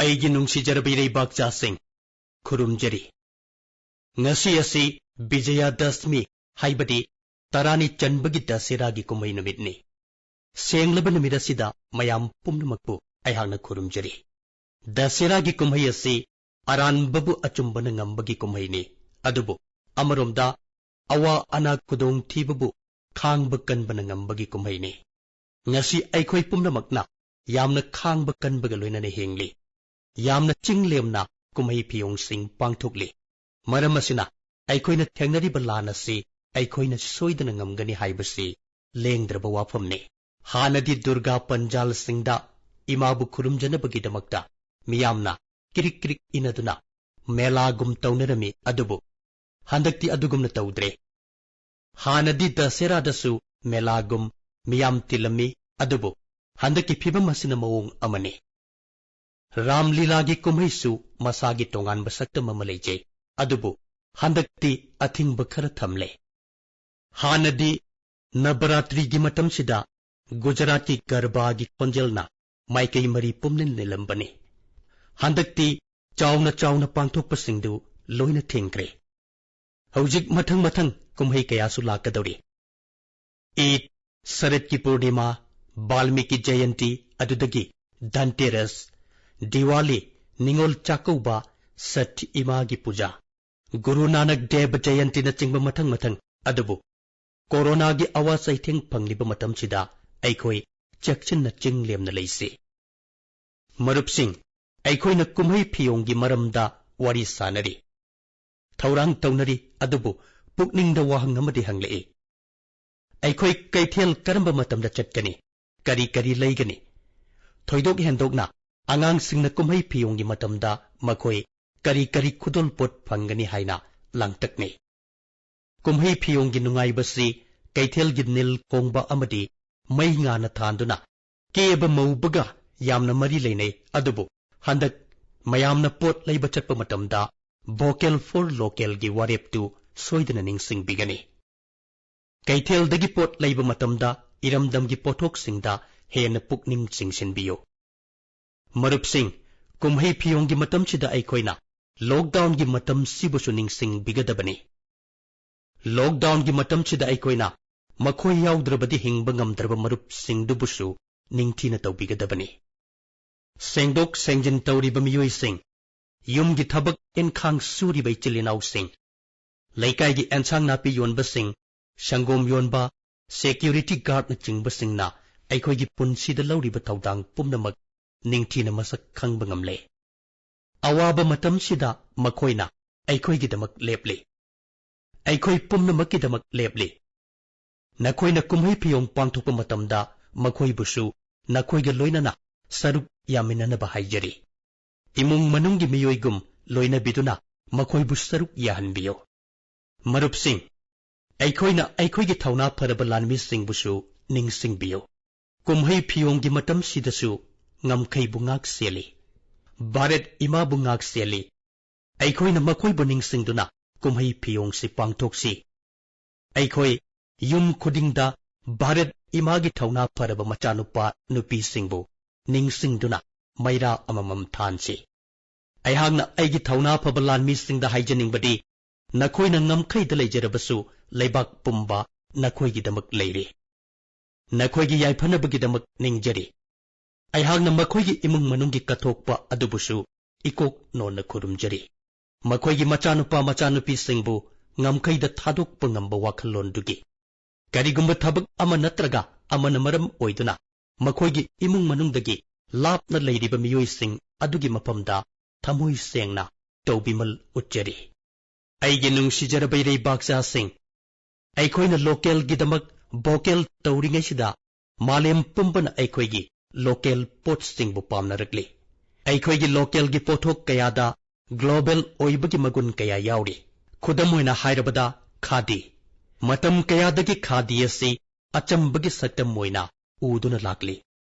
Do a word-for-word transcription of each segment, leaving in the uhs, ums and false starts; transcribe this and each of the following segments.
ꯑꯩꯒꯤ ꯅꯨꯡꯁꯤꯖꯔꯕ ꯏꯔꯩꯕꯥꯛꯆꯥꯁꯤꯡ, ꯈꯨꯔꯨꯝꯖꯔꯤ꯫ ꯉꯁꯤ ꯑꯁꯤ ꯕꯤꯖꯌꯥꯗꯁꯃꯤ, ꯍꯥꯏꯕꯗꯤ ꯇꯔꯥꯅꯤ ꯆꯟꯕꯒꯤ ꯗꯁꯦꯔꯥꯒꯤ ꯀꯨꯝꯍꯩ ꯅꯨꯃꯤꯠꯅꯤ꯫ ꯁꯦꯡꯂꯕ ꯅꯨꯃꯤꯠ ꯑꯁꯤꯗ ꯃꯌꯥꯝ ꯄꯨꯝꯅꯃꯛꯄꯨ ꯑꯩꯍꯥꯛꯅ ꯈꯨꯔꯨꯝꯖꯔꯤ꯫ ꯗꯁꯦꯔꯥꯒꯤ ꯀꯨꯝꯍꯩ ꯑꯁꯤ ꯑꯔꯥꯟꯕꯕꯨ ꯑꯆꯨꯝꯕꯅ ꯉꯝꯕꯒꯤ ꯀꯨꯝꯍꯩꯅꯤ꯫ ꯑꯗꯨꯕꯨ ꯑꯃꯔꯣꯝꯗ ꯑꯋꯥ ꯑꯅꯥ ꯈꯨꯗꯣꯡꯊꯤꯕꯕꯨ ꯈꯥꯡꯕ ꯀꯟꯕꯅ ꯉꯝꯕꯒꯤ ꯀꯨꯝꯍꯩꯅꯤ꯫ ꯉꯁꯤ ꯑꯩꯈꯣꯏ ꯄꯨꯝꯅꯃꯛꯅ ꯌꯥꯝꯅ ꯈꯥꯡꯕ ꯀꯟꯕꯒ ꯂꯣꯏꯅꯅ ꯍꯤꯡꯂꯤ꯫ ꯌꯥꯝꯅ ꯆꯤꯡꯂꯦꯝꯅ ꯀꯨꯝꯍꯩ ꯐꯤꯌꯣꯡꯁꯤꯡ ꯄꯥꯡꯊꯣꯛꯂꯤ꯫ ꯃꯔꯝ ꯑꯁꯤꯅ ꯑꯩꯈꯣꯏꯅ ꯊꯦꯡꯅꯔꯤꯕ ꯂꯥꯟ ꯑꯁꯤ ꯑꯩꯈꯣꯏꯅ ꯁꯣꯏꯗꯅ ꯉꯝꯒꯅꯤ ꯍꯥꯏꯕꯁꯤ ꯂꯦꯡꯗ꯭ꯔꯕ ꯋꯥꯐꯝꯅꯤ꯫ ꯍꯥꯟꯅꯗꯤ ꯗꯨꯔꯒꯥ ꯄꯟꯖꯥꯜꯁꯤꯡꯗ ꯏꯃꯥꯕꯨ ꯈꯨꯔꯨꯝꯖꯅꯕꯒꯤꯗꯃꯛꯇ ꯃꯤꯌꯥꯝꯅ ꯀ꯭ꯔꯤꯛ ꯀ꯭ꯔꯤꯛ ꯏꯅꯗꯨꯅ ꯃꯦꯂꯥꯒꯨꯝ ꯇꯧꯅꯔꯝꯃꯤ꯫ ꯑꯗꯨꯕꯨ ꯍꯟꯗꯛꯇꯤ ꯑꯗꯨꯒꯨꯝꯅ ꯇꯧꯗ꯭ꯔꯦ꯫ ꯍꯥꯟꯅꯗꯤ ꯗꯁꯦꯔꯥꯗꯁꯨ ꯃꯦꯂꯥꯒꯨꯝ ꯃꯤꯌꯥꯝ ꯇꯤꯜꯂꯝꯃꯤ꯫ ꯑꯗꯨꯕꯨ ꯍꯟꯗꯛꯀꯤ ꯐꯤꯕꯝ ꯑꯁꯤꯅ ꯃꯑꯣꯡ ꯑꯃꯅꯤ꯫ ꯔꯥꯝ ꯂꯤꯂꯥꯒꯤ ꯀꯨꯝꯍꯩꯁꯨ ꯃꯁꯥꯒꯤ ꯇꯣꯉꯥꯟꯕ ꯁꯛꯇꯝ ꯑꯃ ꯂꯩꯖꯩ꯫ ꯑꯗꯨꯕꯨ ꯍꯟꯗꯛꯇꯤ ꯑꯊꯤꯡꯕ ꯈꯔ ꯊꯝꯂꯦ꯫ ꯍꯥꯟꯅꯗꯤ ꯅꯕꯔꯥꯇ꯭ꯔꯤꯒꯤ ꯃꯇꯝꯁꯤꯗ ꯒꯨꯖꯔꯥꯠꯀꯤ ꯒꯔꯕꯥꯒꯤ ꯈꯣꯟꯖꯦꯜꯅ ꯃꯥꯏꯀꯩ ꯃꯔꯤ ꯄꯨꯝꯅꯤꯜ ꯅꯤꯜꯂꯝꯕꯅꯤ꯫ ꯍꯟꯗꯛꯇꯤ ꯆꯥꯎꯅ ꯆꯥꯎꯅ ꯄꯥꯡꯊꯣꯛꯄꯁꯤꯡꯗꯨ ꯂꯣꯏꯅ ꯊꯤꯡꯈ꯭ꯔꯦ꯫ ꯍꯧꯖꯤꯛ ꯃꯊꯪ ꯃꯊꯪ ꯀꯨꯝꯍꯩ ꯀꯌꯥꯁꯨ ꯂꯥꯛꯀꯗꯧꯔꯤ꯫ ꯏꯗ, ꯁꯔꯠꯀꯤ ꯄꯨꯔꯅꯤꯃꯥ, ꯕꯥꯜꯃꯤꯀꯤ ꯖꯌꯟꯇꯤ, ꯑꯗꯨꯗꯒꯤ ꯙꯟꯇꯦꯔꯁ, ꯗꯤꯋꯥꯂꯤ, ꯅꯤꯉꯣꯜ ꯆꯥꯛꯀꯧꯕ, ꯁꯠ ꯏꯃꯥꯒꯤ ꯄꯨꯖꯥ, ꯒꯨꯔꯨ ꯅꯥꯅꯛ ꯗꯦꯕ ꯖꯌꯟꯇꯤꯅꯆꯤꯡꯕ ꯃꯊꯪ ꯃꯊꯪ꯫ ꯑꯗꯨꯕꯨ ꯀꯣꯔꯣꯅꯥꯒꯤ ꯑꯋꯥ ꯆꯩꯊꯦꯡ ꯐꯪꯂꯤꯕ ꯃꯇꯝꯁꯤꯗ ꯑꯩꯈꯣꯏ ꯆꯦꯛꯁꯤꯟꯅ ꯆꯤꯡ ꯂꯦꯝꯅ ꯂꯩꯁꯤ꯫ ꯃꯔꯨꯞꯁꯤꯡ, ꯑꯩꯈꯣꯏꯅ ꯀꯨꯝꯍꯩ ꯐꯤꯌꯣꯡꯒꯤ ꯃꯔꯝꯗ ꯋꯥꯔꯤ ꯁꯥꯅꯔꯤ, ꯊꯧꯔꯥꯡ ꯇꯧꯅꯔꯤ, ꯑꯗꯨꯕꯨ ꯄꯨꯛꯅꯤꯡꯗ ꯋꯥꯍꯪ ꯑꯃꯗꯤ ꯍꯪꯂꯛꯏ꯫ ꯑꯩꯈꯣꯏ ꯀꯩꯊꯦꯜ ꯀꯔꯝꯕ ꯃꯇꯝꯗ ꯆꯠꯀꯅꯤ? ꯀꯔꯤ ꯀꯔꯤ ꯂꯩꯒꯅꯤ? ꯊꯣꯏꯗꯣꯛ ꯍꯦꯟꯗꯣꯛꯅ ꯑꯉꯥꯡꯁꯤꯡꯅ ꯀꯨꯝꯍꯩ ꯐꯤꯌꯣꯡꯒꯤ ꯃꯇꯝꯗ ꯃꯈꯣꯏ ꯀꯔꯤ ꯀꯔꯤ ꯈꯨꯗꯣꯜꯄꯣꯠ ꯐꯪꯒꯅꯤ ꯍꯥꯏꯅ ꯂꯥꯡꯇꯛꯅꯩ꯫ ꯀꯨꯝꯍꯩ ꯐꯤꯌꯣꯡꯒꯤ ꯅꯨꯡꯉꯥꯏꯕꯁꯤ ꯀꯩꯊꯦꯜꯒꯤ ꯅꯤꯜ ꯈꯣꯡꯕ ꯑꯃꯗꯤ ꯃꯩ ꯉꯥꯅ ꯊꯥꯟꯗꯨꯅ ꯀꯦꯕ ꯃꯧꯕꯒ ꯌꯥꯝꯅ ꯃꯔꯤ ꯂꯩꯅꯩ꯫ ꯑꯗꯨꯕꯨ ꯍꯟꯗꯛ ꯃꯌꯥꯝꯅ ꯄꯣꯠ ꯂꯩꯕ ꯆꯠꯄ ꯃꯇꯝꯗ Vocal for Localꯒꯤ ꯋꯥꯔꯦꯞꯇꯨ ꯁꯣꯏꯗꯅ ꯅꯤꯡꯁꯤꯡꯕꯤꯒꯅꯤ꯫ ꯀꯩꯊꯦꯜꯗꯒꯤ ꯄꯣꯠ ꯂꯩꯕ ꯃꯇꯝꯗ ꯏꯔꯝꯗꯝꯒꯤ ꯄꯣꯠꯊꯣꯛꯁꯤꯡꯗ ꯍꯦꯟꯅ ꯄꯨꯛꯅꯤꯡ ꯆꯤꯡꯁꯤꯟꯕꯤꯌꯨ꯫ ꯃꯔꯨꯞꯁꯤꯡ, ꯀꯨꯝꯍꯩ ꯐꯤꯌꯣꯡꯒꯤ ꯃꯇꯝꯁꯤꯗ ꯑꯩꯈꯣꯏꯅ ꯂꯣꯛꯗꯥꯎꯟꯒꯤ ꯃꯇꯝꯁꯤꯕꯨꯁꯨ ꯅꯤꯡꯁꯤꯡꯕꯤꯒꯗꯕꯅꯤ꯫ ꯂꯣꯛꯗꯥꯎꯟꯒꯤ ꯃꯇꯝꯁꯤꯗ ꯑꯩꯈꯣꯏꯅ ꯃꯈꯣꯏ ꯌꯥꯎꯗ꯭ꯔꯕꯗꯤ ꯍꯤꯡꯕ ꯉꯝꯗ꯭ꯔꯕ ꯃꯔꯨꯞꯁꯤꯡꯗꯨꯕꯨꯁꯨ ꯅꯤꯡꯊꯤꯅ ꯇꯧꯕꯤꯒꯗꯕꯅꯤ꯫ ꯁꯦꯡꯗꯣꯛ ꯁꯦꯡꯖꯤꯟ ꯇꯧꯔꯤꯕ ꯃꯤꯑꯣꯏꯁꯤꯡ, ꯌꯨꯝꯒꯤ ꯊꯕꯛ ꯏꯟꯈꯥꯡ ꯁꯨꯔꯤꯕ ꯏꯆꯤꯜ ꯏꯅꯥꯎꯁꯤꯡ, ꯂꯩꯀꯥꯏꯒꯤ ꯑꯦꯟꯁꯥꯡ ꯅꯥꯄꯤ ꯌꯣꯟꯕꯁꯤꯡ, ꯁꯪꯒꯣꯝ ꯌꯣꯟꯕ, ꯁꯦꯀ꯭ꯌꯨꯔꯤꯇꯤ ꯒꯥꯔꯗꯅꯆꯤꯡꯕꯁꯤꯡꯅ ꯑꯩꯈꯣꯏꯒꯤ ꯄꯨꯟꯁꯤꯗ ꯂꯧꯔꯤꯕ ꯊꯧꯗꯥꯡ ꯄꯨꯝꯅꯃꯛ ꯅꯤꯡꯊꯤꯅ ꯃꯁꯛ ꯈꯪꯕ ꯉꯝꯂꯦ꯫ ꯑꯋꯥꯕ ꯃꯇꯝꯁꯤꯗ ꯃꯈꯣꯏꯅ ꯑꯩꯈꯣꯏꯒꯤꯗꯃꯛ ꯂꯦꯞꯂꯤ꯫ ꯑꯩꯈꯣꯏ ꯄꯨꯝꯅꯃꯛꯀꯤꯗꯃꯛ ꯂꯦꯞꯂꯤ꯫ ꯅꯈꯣꯏꯅ ꯀꯨꯝꯍꯩ ꯐꯤꯌꯣꯡ ꯄꯥꯡꯊꯣꯛꯄ ꯃꯇꯝꯗ ꯃꯈꯣꯏꯕꯨꯁꯨ ꯅꯈꯣꯏꯒ ꯂꯣꯏꯅꯅ ꯁꯔꯨꯛ ꯌꯥꯃꯤꯟꯅꯅꯕ ꯍꯥꯏꯖꯔꯤ꯫ ꯏꯃꯨꯡ ꯃꯅꯨꯡꯒꯤ ꯃꯤꯑꯣꯏꯒꯨꯝ ꯂꯣꯏꯅꯕꯤꯗꯨꯅ ꯃꯈꯣꯏꯕꯨ ꯁꯔꯨꯛ ꯌꯥꯍꯟꯕꯤꯌꯨ꯫ ꯃꯔꯨꯞꯁꯤꯡ, ꯑꯩꯈꯣꯏꯅ ꯑꯩꯈꯣꯏꯒꯤ ꯊꯧꯅꯥ ꯐꯔꯕ ꯂꯥꯟꯃꯤꯁꯤꯡꯕꯨꯁꯨ ꯅꯤꯡꯁꯤꯡꯕꯤꯌꯨ꯫ ꯀꯨꯝꯍꯩ ꯐꯤꯌꯣꯡꯒꯤ ꯃꯇꯝꯁꯤꯗꯁꯨ ꯉꯝꯈꯩꯕꯨ ꯉꯥꯛ ꯁꯦꯜꯂꯤ, ꯚꯥꯔꯠ ꯏꯃꯥꯕꯨ ꯉꯥꯛ ꯁꯦꯜꯂꯤ꯫ ꯑꯩꯈꯣꯏꯅ ꯃꯈꯣꯏꯕꯨ ꯅꯤꯡꯁꯤꯡꯗꯨꯅ ꯀꯨꯝꯍꯩ ꯐꯤꯌꯣꯡꯁꯤ ꯄꯥꯡꯊꯣꯛꯁꯤ꯫ ꯑꯩꯈꯣꯏ ꯌꯨꯝ ꯈꯨꯗꯤꯡꯗ ꯚꯥꯔꯠ ꯏꯃꯥꯒꯤ ꯊꯧꯅꯥ ꯐꯔꯕ ꯃꯆꯥꯅꯨꯄꯥ ꯅꯨꯄꯤꯁꯤꯡꯕꯨ ꯅꯤꯡꯁꯤꯡꯗꯨꯅ ꯃꯩꯔꯥ ꯑꯃꯃꯝ ꯊꯥꯟꯁꯤ꯫ ꯑꯩꯍꯥꯛꯅ ꯑꯩꯒꯤ ꯊꯧꯅꯥ ꯐꯕ ꯂꯥꯟꯃꯤꯁꯤꯡꯗ ꯍꯥꯏꯖꯅꯤꯡꯕꯗꯤ, ꯅꯈꯣꯏꯅ ꯉꯝꯈꯩꯗ ꯂꯩꯖꯔꯕꯁꯨ, ꯂꯩꯕꯥꯛ ꯄꯨꯝꯕ ꯅꯈꯣꯏꯒꯤꯗꯃꯛ ꯂꯩꯔꯤ꯫ ꯅꯈꯣꯏꯒꯤ ꯌꯥꯏꯐꯅꯕꯒꯤꯗꯃꯛ ꯅꯤꯡꯖꯔꯤ꯫ ꯑꯩꯍꯥꯛꯅ ꯃꯈꯣꯏꯒꯤ ꯏꯃꯨꯡ ꯃꯅꯨꯡꯒꯤ ꯀꯠꯊꯣꯛꯄ ꯑꯗꯨꯕꯨꯁꯨ ꯏꯀꯣꯛ ꯅꯣꯟꯅ ꯈꯨꯔꯨꯝꯖꯔꯤ꯫ ꯃꯈꯣꯏꯒꯤ ꯃꯆꯥꯅꯨꯄꯥ ꯃꯆꯥꯅꯨꯄꯤꯁꯤꯡꯕꯨ ꯉꯝꯈꯩꯗ ꯊꯥꯗꯣꯛꯄ ꯉꯝꯕ ꯋꯥꯈꯜꯂꯣꯟꯗꯨꯒꯤ꯫ ꯀꯔꯤꯒꯨꯝꯕ ꯊꯕꯛ ꯑꯃ ꯅꯠꯇ꯭ꯔꯒ ꯑꯃꯅ ꯃꯔꯝ ꯑꯣꯏꯗꯨꯅ ꯃꯈꯣꯏꯒꯤ ꯏꯃꯨꯡ ꯃꯅꯨꯡꯗꯒꯤ ꯂꯥꯞꯅ ꯂꯩꯔꯤꯕ ꯃꯤꯑꯣꯏꯁꯤꯡ ꯑꯗꯨꯒꯤ ꯃꯐꯝꯗ ꯊꯃꯣꯏ ꯁꯦꯡꯅ ꯇꯧꯕꯤꯃꯜ ꯎꯠꯆꯔꯤ꯫ ꯑꯩꯒꯤ ꯅꯨꯡꯁꯤꯖꯔꯕ ꯏꯔꯩꯕꯥꯛꯆꯥꯁꯤꯡ, ꯑꯩꯈꯣꯏꯅ ꯂꯣꯀꯦꯜꯒꯤꯗꯃꯛ ꯚꯣꯀꯦꯜ ꯇꯧꯔꯤꯉꯩꯁꯤꯗ ꯃꯥꯂꯦꯝ ꯄꯨꯝꯕꯅ ꯑꯩꯈꯣꯏꯒꯤ ꯂꯣꯀꯦꯜ ꯄꯣꯠꯁꯤꯡꯕꯨ ꯄꯥꯝꯅꯔꯛꯂꯤ꯫ ꯑꯩꯈꯣꯏꯒꯤ ꯂꯣꯀꯦꯜꯒꯤ ꯄꯣꯠꯊꯣꯛ ꯀꯌꯥꯗ ꯒ꯭ꯂꯣꯕꯦꯜ ꯑꯣꯏꯕꯒꯤ ꯃꯒꯨꯟ ꯀꯌꯥ ꯌꯥꯎꯔꯤ꯫ ꯈꯨꯗꯝ ꯑꯣꯏꯅ ꯍꯥꯏꯔꯕꯗ, ꯈꯥꯗꯤ꯫ ꯃꯇꯝ ꯀꯌꯥꯗꯒꯤ ꯈꯥꯗꯤ ꯑꯁꯤ ꯑꯆꯝꯕꯒꯤ ꯁꯛꯇꯝ ꯑꯣꯏꯅ ꯎꯗꯨꯅ ꯂꯥꯛꯂꯤ꯫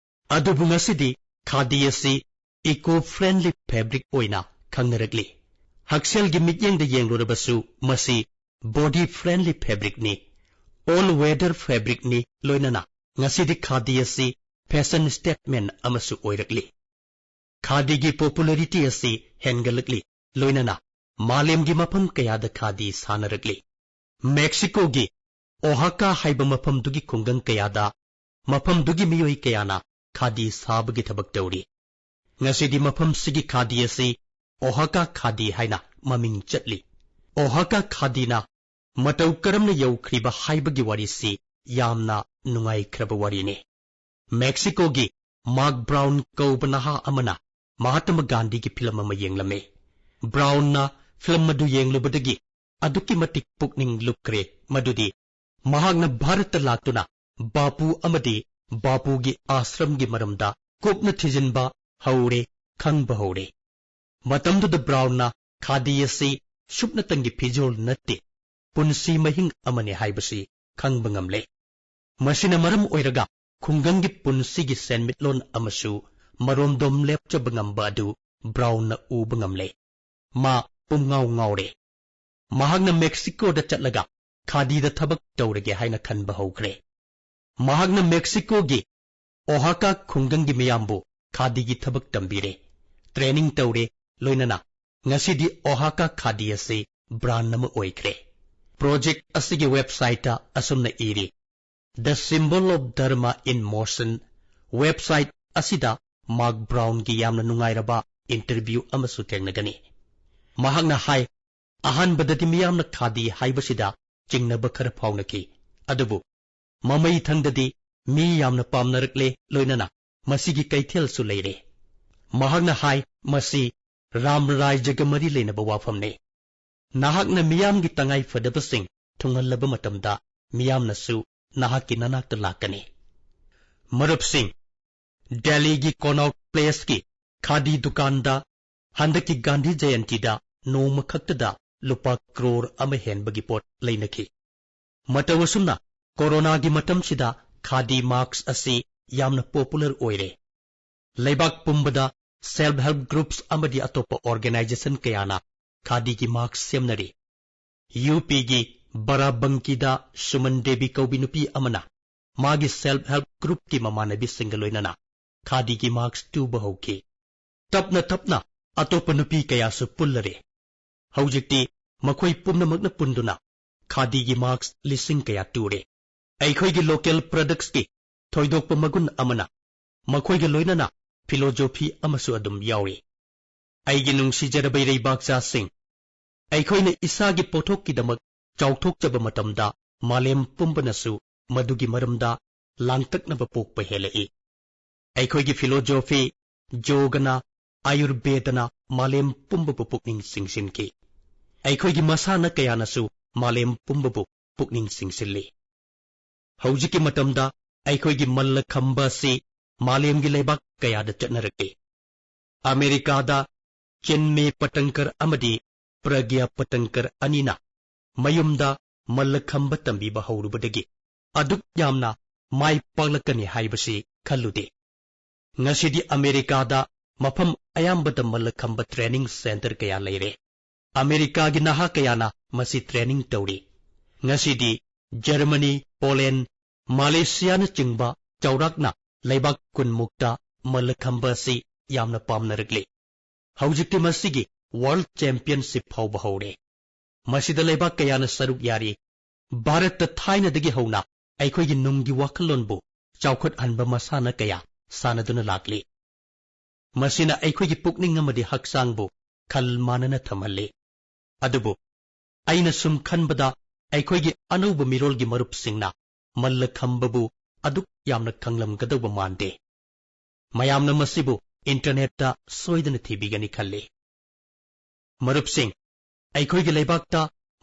ꯑꯗꯨꯕꯨ ꯉꯁꯤꯗꯤ ꯈꯥꯗꯤ ꯑꯁꯤ ꯏꯀꯣ ꯐ꯭ꯔꯦꯟꯗꯂꯤ ꯐꯦꯕ꯭ꯔꯤꯛ ꯑꯣꯏꯅ ꯈꯪꯅꯔꯛꯂꯤ꯫ ꯍꯛꯁꯦꯜꯒꯤ ꯃꯤꯠꯌꯦꯡꯗ ꯌꯦꯡꯂꯨꯔꯕꯁꯨ, ꯃꯁꯤ ꯕꯣꯗꯤ ꯐ꯭ꯔꯦꯟꯗꯂꯤ ꯐꯦꯕ꯭ꯔꯤꯛꯅꯤ, ꯑꯣꯜ ꯋꯦꯗꯔ ꯐꯦꯕ꯭ꯔꯤꯛꯅꯤ, ꯂꯣꯏꯅꯅ ꯉꯁꯤꯗꯤ ꯈꯥꯗꯤ ꯑꯁꯤ ꯐꯦꯁꯟ ꯁ꯭ꯇꯦꯠꯃꯦꯟ ꯑꯃꯁꯨ ꯑꯣꯏꯔꯛꯂꯤ꯫ ꯈꯥꯗꯤꯒꯤ popularity ꯑꯁꯤ ꯍꯦꯟꯒꯠꯂꯛꯂꯤ, ꯂꯣꯏꯅꯅ ꯃꯥꯂꯦꯝꯒꯤ ꯃꯐꯝ ꯀꯌꯥꯗ ꯈꯥꯗꯤ ꯁꯥꯟꯅꯔꯛꯂꯤ꯫ ꯃꯦꯛꯁꯤꯀꯣꯒꯤ ꯑꯣꯍꯥꯀꯥ ꯍꯥꯏꯕ ꯃꯐꯝꯗꯨꯒꯤ ꯈꯨꯡꯒꯪ ꯀꯌꯥꯗ ꯃꯐꯝꯗꯨꯒꯤ ꯃꯤꯑꯣꯏ ꯀꯌꯥꯅ ꯈꯥꯗꯤ ꯁꯥꯕꯒꯤ ꯊꯕꯛ ꯇꯧꯔꯤ꯫ ꯉꯁꯤꯗꯤ ꯃꯐꯝꯁꯤꯒꯤ ꯈꯥꯗꯤ ꯑꯁꯤ ꯑꯣꯍꯥꯀꯥ ꯈꯥꯗꯤ ꯍꯥꯏꯅ ꯃꯃꯤꯡ ꯆꯠꯂꯤ꯫ ꯑꯣꯍꯥꯀꯥ ꯈꯥꯗꯤꯅ ꯃꯇꯧ ꯀꯔꯝꯅ ꯌꯧꯈ꯭ꯔꯤꯕ ꯍꯥꯏꯕꯒꯤ ꯋꯥꯔꯤꯁꯤ ꯌꯥꯝꯅ ꯅꯨꯡꯉꯥꯏꯈ꯭ꯔꯕ ꯋꯥꯔꯤꯅꯤ꯫ ꯃꯦꯛꯁꯤꯀꯣꯒꯤ ꯃꯥꯔꯛ ꯕ꯭ꯔꯥꯎꯟ ꯀꯧꯕ ꯅꯍꯥ ꯑꯃꯅ ꯃꯍꯥꯇꯃ ꯒꯥꯟꯙꯤꯒꯤ ꯐꯤꯂꯝ ꯑꯃ ꯌꯦꯡꯂꯝꯃꯤ꯫ ꯕ꯭ꯔꯥꯎꯟꯅ ꯐꯤꯂꯝ ꯑꯗꯨ ꯌꯦꯡꯂꯨꯕꯗꯒꯤ ꯑꯗꯨꯛꯀꯤ ꯃꯇꯤꯛ ꯄꯨꯛꯅꯤꯡ ꯂꯨꯞꯈ꯭ꯔꯦ ꯃꯗꯨꯗꯤ ꯃꯍꯥꯛꯅ ꯚꯥꯔꯠꯇ ꯂꯥꯛꯇꯨꯅ ꯕꯥꯄꯨ ꯑꯃꯗꯤ ꯕꯥꯄꯨꯒꯤ ꯑꯥꯁ꯭ꯔꯝꯒꯤ ꯃꯔꯝꯗ ꯀꯨꯞꯅ ꯊꯤꯖꯤꯟꯕ ꯍꯧꯔꯦ, ꯈꯪꯕ ꯍꯧꯔꯦ꯫ ꯃꯇꯝꯗꯨꯗ ꯕ꯭ꯔꯥꯎꯟꯅ ꯈꯥꯗꯤ ꯑꯁꯤ ꯁꯨꯞꯅꯇꯪꯒꯤ ꯐꯤꯖꯣꯜ ꯅꯠꯇꯦ, ꯄꯨꯟꯁꯤ ꯃꯍꯤꯡ ꯑꯃꯅꯤ ꯍꯥꯏꯕꯁꯤ ꯈꯪꯕ ꯉꯝꯂꯦ꯫ ꯃꯁꯤꯅ ꯃꯔꯝ ꯑꯣꯏꯔꯒ ꯈꯨꯡꯒꯪꯒꯤ ꯄꯨꯟꯁꯤꯒꯤ ꯁꯦꯟꯃꯤꯠꯂꯣꯟ ꯑꯃꯁꯨ ꯃꯔꯣꯝꯗꯣꯝ ꯂꯦꯞꯆꯕ ꯉꯝꯕ ꯑꯗꯨ ꯕ꯭ꯔꯥꯎꯟꯅ ꯎꯕ ꯉꯝꯂꯦ꯫ ꯃꯥ ꯄꯨꯝꯉꯥꯎ ꯉꯥꯎꯔꯦ꯫ ꯃꯍꯥꯛꯅ ꯃꯦꯛꯁꯤꯀꯣꯗ ꯆꯠꯂꯒ ꯈꯥꯗꯤꯗ ꯊꯕꯛ ꯇꯧꯔꯒꯦ ꯍꯥꯏꯅ ꯈꯟꯕ ꯍꯧꯈ꯭ꯔꯦ꯫ ꯃꯍꯥꯛꯅ ꯃꯦꯛꯁꯤꯀꯣꯒꯤ ꯑꯣꯍꯥꯀꯥ ꯈꯨꯡꯒꯪꯒꯤ ꯃꯤꯌꯥꯝꯕꯨ ꯈꯥꯗꯤꯒꯤ ꯊꯕꯛ ꯇꯝꯕꯤꯔꯦ, training ꯇꯧꯔꯦ, ꯂꯣꯏꯅꯅ ꯉꯁꯤꯗꯤ ꯑꯣꯍꯥꯀꯥ ꯈꯥꯗꯤ ꯑꯁꯤ brand ꯑꯃ ꯑꯣꯏꯈ꯭ꯔꯦ꯫ Project ꯑꯁꯤꯒꯤ websiteꯇ ꯑꯁꯨꯝꯅ ꯏꯔꯤ, "The symbol of Dharma in motion." Website ꯑꯁꯤꯗ ꯃꯥꯔꯛ ꯕ꯭ꯔꯥꯎꯟꯒꯤ ꯌꯥꯝꯅ ꯅꯨꯡꯉꯥꯏꯔꯕ interview ꯑꯃꯁꯨ ꯊꯦꯡꯅꯒꯅꯤ꯫ ꯃꯍꯥꯛꯅ ꯍꯥꯏ, "ꯑꯍꯥꯟꯕꯗꯗꯤ ꯃꯤꯌꯥꯝꯅ ꯈꯥꯗꯤ ꯍꯥꯏꯕꯁꯤꯗ ꯆꯤꯡꯅꯕ ꯈꯔ ꯐꯥꯎꯅꯈꯤ, ꯑꯗꯨꯕꯨ ꯃꯃꯩꯊꯪꯗꯗꯤ ꯃꯤ ꯌꯥꯝꯅ ꯄꯥꯝꯅꯔꯛꯂꯦ, ꯂꯣꯏꯅꯅ ꯃꯁꯤꯒꯤ ꯀꯩꯊꯦꯜꯁꯨ ꯂꯩꯔꯦ꯫" ꯃꯍꯥꯛꯅ ꯍꯥꯏ, "ꯃꯁꯤ ꯔꯥꯝ ꯔꯥꯖ꯭ꯌꯒ ꯃꯔꯤ ꯂꯩꯅꯕ ꯋꯥꯐꯝꯅꯤ꯫ ꯅꯍꯥꯛꯅ ꯃꯤꯌꯥꯝꯒꯤ ꯇꯉꯥꯏ ꯐꯗꯕꯁꯤꯡ ꯊꯨꯡꯍꯜꯂꯕ ꯃꯇꯝꯗ ꯃꯤꯌꯥꯝꯅꯁꯨ ꯅꯍꯥꯛꯀꯤ ꯅꯅꯥꯛꯇ ꯂꯥꯛꯀꯅꯤ꯫" ꯃꯔꯨꯞꯁꯤꯡ, ꯗꯦꯜꯂꯤꯒꯤ ꯀꯣꯅꯣꯠ ꯄ꯭ꯂꯦꯁꯀꯤ ꯈꯥꯗꯤ ꯗꯨꯀꯥꯟꯗ ꯍꯟꯗꯛꯀꯤ ꯒꯥꯟꯙꯤ ꯖꯌꯟꯇꯤꯗ ꯅꯣꯡꯃ ꯈꯛꯇꯗ ꯂꯨꯄꯥ ꯀ꯭ꯔꯣꯔ ꯑꯃ ꯍꯦꯟꯕꯒꯤ ꯄꯣꯠ ꯂꯩꯅꯈꯤ꯫ ꯃꯇꯧ ꯑꯁꯨꯝꯅ ꯀꯣꯔꯣꯅꯥꯒꯤ ꯃꯇꯝꯁꯤꯗ ꯈꯥꯗꯤ mask ꯑꯁꯤ ꯌꯥꯝꯅ popular ꯑꯣꯏꯔꯦ꯫ ꯂꯩꯕꯥꯛ ꯄꯨꯝꯕꯗ self help groups ꯑꯃꯗꯤ ꯑꯇꯣꯞꯄ organization ꯀꯌꯥꯅ ꯈꯥꯗꯤꯒꯤ mask ꯁꯦꯝꯅꯔꯤ꯫ ꯌꯨ ꯄꯤꯒꯤ ꯕꯥꯔꯥꯕꯪꯀꯤꯗ ꯁꯨꯃꯟ ꯗꯦꯕꯤ ꯀꯧꯕꯤ ꯅꯨꯄꯤ ꯑꯃꯅ ꯃꯥꯒꯤ self help groupꯀꯤ ꯃꯃꯥꯟꯅꯕꯤꯁꯤꯡꯒ ꯂꯣꯏꯅꯅ ꯈꯥꯗꯤꯒꯤ mask ꯇꯨꯕ ꯍꯧꯈꯤ꯫ ꯇꯞꯅ ꯇꯞꯅ ꯑꯇꯣꯞꯄ ꯅꯨꯄꯤ ꯀꯌꯥꯁꯨ ꯄꯨꯜꯂꯔꯦ꯫ ꯍꯧꯖꯤꯛꯇꯤ ꯃꯈꯣꯏ ꯄꯨꯝꯅꯃꯛꯅ ꯄꯨꯟꯗꯨꯅ ꯈꯥꯗꯤꯒꯤ ꯃꯥꯁꯛ ꯂꯤꯁꯤꯡ ꯀꯌꯥ ꯇꯨꯔꯦ꯫ ꯑꯩꯈꯣꯏꯒꯤ local productsꯀꯤ ꯊꯣꯏꯗꯣꯛꯄ ꯃꯒꯨꯟ ꯑꯃꯅ ꯃꯈꯣꯏꯒ ꯂꯣꯏꯅꯅ philosophy ꯑꯃꯁꯨ ꯑꯗꯨꯝ ꯌꯥꯎꯔꯤ꯫ ꯑꯩꯒꯤ ꯅꯨꯡꯁꯤꯖꯔꯕ ꯏꯔꯩꯕꯥꯛꯆꯥꯁꯤꯡ, ꯑꯩꯈꯣꯏꯅ ꯏꯁꯥꯒꯤ ꯄꯣꯠꯊꯣꯛꯀꯤꯗꯃꯛ ꯆꯥꯎꯊꯣꯛꯆꯕ ꯃꯇꯝꯗ ꯃꯥꯂꯦꯝ ꯄꯨꯝꯕꯅꯁꯨ ꯃꯗꯨꯒꯤ ꯃꯔꯝꯗ ꯂꯥꯡꯇꯛꯅꯕ ꯄꯣꯛꯄ ꯍꯦꯜꯂꯛꯏ꯫ ꯑꯩꯈꯣꯏꯒꯤ philosophy, ꯌꯣꯒꯅ, ꯑꯥꯌꯨꯔꯕꯦꯗꯅ ꯃꯥꯂꯦꯝ ꯄꯨꯝꯕꯕꯨ ꯄꯨꯛꯅꯤꯡ ꯆꯤꯡꯁꯤꯟꯈꯤ꯫ ꯑꯩꯈꯣꯏꯒꯤ ꯃꯁꯥꯟꯅ ꯀꯌꯥꯅꯁꯨ ꯃꯥꯂꯦꯝ ꯄꯨꯝꯕꯕꯨ ꯄꯨꯛꯅꯤꯡ ꯆꯤꯡꯁꯤꯜꯂꯤ꯫ ꯍꯧꯖꯤꯛꯀꯤ ꯃꯇꯝꯗ ꯑꯩꯈꯣꯏꯒꯤ ꯃꯜꯂ ꯈꯝꯕ ꯑꯁꯤ ꯃꯥꯂꯦꯝꯒꯤ ꯂꯩꯕꯥꯛ ꯀꯌꯥꯗ ꯆꯠꯅꯔꯛꯂꯤ꯫ ꯑꯃꯦꯔꯤꯀꯥꯗ ꯆꯤꯟꯃꯦ ꯄꯇꯪꯀꯔ ꯑꯃꯗꯤ ꯄ꯭ꯔꯒ꯭ꯌꯥ ꯄꯇꯪꯀꯔ ꯑꯅꯤꯅ ꯃꯌꯨꯝꯗ ꯃꯜꯂ ꯈꯝꯕ ꯇꯝꯕꯤꯕ ꯍꯧꯔꯨꯕꯗꯒꯤ ꯑꯗꯨꯛ ꯌꯥꯝꯅ ꯃꯥꯏ ꯄꯥꯛꯂꯛꯀꯅꯤ ꯍꯥꯏꯕꯁꯤ ꯈꯜꯂꯨꯗꯦ꯫ ꯉꯁꯤꯗꯤ ꯑꯃꯦꯔꯤꯀꯥꯗ ꯃꯐꯝ ꯑꯌꯥꯝꯕꯗ ꯃꯜꯂ ꯈꯝꯕ training centre ꯀꯌꯥ ꯂꯩꯔꯦ꯫ ꯑꯃꯦꯔꯤꯀꯥꯒꯤ ꯅꯍꯥ ꯀꯌꯥꯅ ꯃꯁꯤ training ꯇꯧꯔꯤ꯫ ꯉꯁꯤꯗꯤ ꯖꯔꯃꯅꯤ, ꯄꯣꯂꯦꯟ, ꯃꯥꯂꯦꯁꯤꯌꯥꯅꯆꯤꯡꯕ ꯆꯥꯎꯔꯥꯛꯅ ꯂꯩꯕꯥꯛ ꯀꯨꯟꯃꯨꯛꯇ ꯃꯜꯂ ꯈꯝꯕ ꯑꯁꯤ ꯌꯥꯝꯅ ꯄꯥꯝꯅꯔꯛꯂꯤ꯫ ꯍꯧꯖꯤꯛꯇꯤ ꯃꯁꯤꯒꯤ World Championship ꯐꯥꯎꯕ ꯍꯧꯔꯦ꯫ ꯃꯁꯤꯗ ꯂꯩꯕꯥꯛ ꯀꯌꯥꯅ ꯁꯔꯨꯛ ꯌꯥꯔꯤ꯫ ꯚꯥꯔꯠꯇ ꯊꯥꯏꯅꯗꯒꯤ ꯍꯧꯅ ꯑꯩꯈꯣꯏꯒꯤ ꯅꯨꯡꯒꯤ ꯋꯥꯈꯜꯂꯣꯟꯕꯨ ꯆꯥꯎꯈꯠꯍꯟꯕ ꯃꯁꯥꯟꯅ ꯀꯌꯥ ꯁꯥꯟꯅꯗꯨꯅ ꯂꯥꯛꯂꯤ꯫ ꯃꯁꯤꯅ ꯑꯩꯈꯣꯏꯒꯤ ꯄꯨꯛꯅꯤꯡ ꯑꯃꯗꯤ ꯍꯛꯆꯥꯡꯕꯨ ꯈꯜ ꯃꯥꯟꯅꯅ ꯊꯝꯍꯜꯂꯤ꯫ ꯑꯗꯨꯕꯨ ꯑꯩꯅ ꯁꯨꯝ ꯈꯟꯕꯗ ꯑꯩꯈꯣꯏꯒꯤ ꯑꯅꯧꯕ ꯃꯤꯔꯣꯜꯒꯤ ꯃꯔꯨꯞꯁꯤꯡꯅ ꯃꯜꯂ ꯈꯝꯕꯕꯨ ꯑꯗꯨꯛ ꯌꯥꯝꯅ ꯈꯪꯂꯝꯒꯗꯧꯕ ꯃꯥꯟꯗꯦ꯫ ꯃꯌꯥꯝꯅ ꯃꯁꯤꯕꯨ internetꯇ ꯁꯣꯏꯗꯅ ꯊꯤꯕꯤꯒꯅꯤ ꯈꯜꯂꯤ꯫ ꯃꯔꯨꯞꯁꯤꯡ, ꯑꯩꯈꯣꯏꯒꯤ ꯂꯩꯕꯥꯛꯇ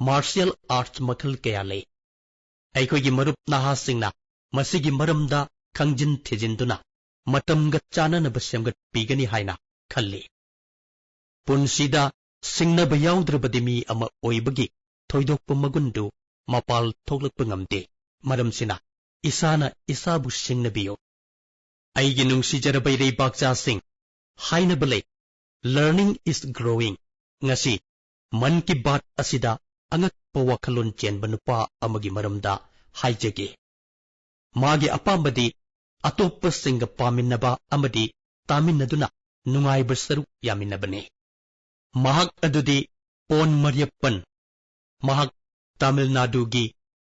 martial arts ꯃꯈꯜ ꯀꯌꯥ ꯂꯩ꯫ ꯑꯩꯈꯣꯏꯒꯤ ꯃꯔꯨꯞ ꯅꯍꯥꯁꯤꯡꯅ ꯃꯁꯤꯒꯤ ꯃꯔꯝꯗ ꯈꯪꯖꯤꯟ ꯊꯤꯖꯤꯟꯗꯨꯅ ꯃꯇꯝꯒ ꯆꯥꯟꯅꯅꯕ ꯁꯦꯝꯒꯠꯄꯤꯒꯅꯤ ꯍꯥꯏꯅ ꯈꯜꯂꯤ꯫ ꯄꯨꯟꯁꯤꯗ ꯁꯤꯡꯅꯕ ꯌꯥꯎꯗ꯭ꯔꯕꯗꯤ ꯃꯤ ꯑꯃ ꯑꯣꯏꯕꯒꯤ ꯊꯣꯏꯗꯣꯛꯄ ꯃꯒꯨꯟꯗꯨ ꯃꯄꯥꯜ ꯊꯣꯛꯂꯛꯄ ꯉꯝꯗꯦ꯫ ꯃꯔꯝꯁꯤꯅ ꯏꯁꯥꯅ ꯏꯁꯥꯕꯨ ꯁꯤꯡꯅꯕꯤꯌꯨ꯫ ꯑꯩꯒꯤ ꯅꯨꯡꯁꯤꯖꯔꯕ ꯏꯔꯩꯕꯥꯛꯆꯥꯁꯤꯡ, ꯍꯥꯏꯅꯕ ꯂꯩ, "Learning is growing"꯫ ꯉꯁꯤ ꯃꯟ ꯀꯤ ꯕꯥꯠ ꯑꯁꯤꯗ ꯑꯉꯛꯄ ꯋꯥꯈꯜꯂꯣꯟ ꯆꯦꯟꯕ ꯅꯨꯄꯥ ꯑꯃꯒꯤ ꯃꯔꯝꯗ ꯍꯥꯏꯖꯒꯦ꯫ ꯃꯥꯒꯤ ꯑꯄꯥꯝꯕꯗꯤ ꯑꯇꯣꯞꯄꯁꯤꯡꯒ ꯄꯥꯃꯤꯟꯅꯕ ꯑꯃꯗꯤ ꯇꯥꯃꯤꯟꯅꯗꯨꯅ ꯅꯨꯡꯉꯥꯏꯕ ꯁꯔꯨꯛ ꯌꯥꯃꯤꯟꯅꯕꯅꯤ꯫ ꯃꯍꯥꯛ ꯑꯗꯨꯗꯤ ꯄꯣꯟ ꯃꯔꯤꯌꯞꯄꯟ꯫ ꯃꯍꯥꯛ ꯇꯥꯃꯤꯜ ꯅꯥꯗꯨꯒꯤ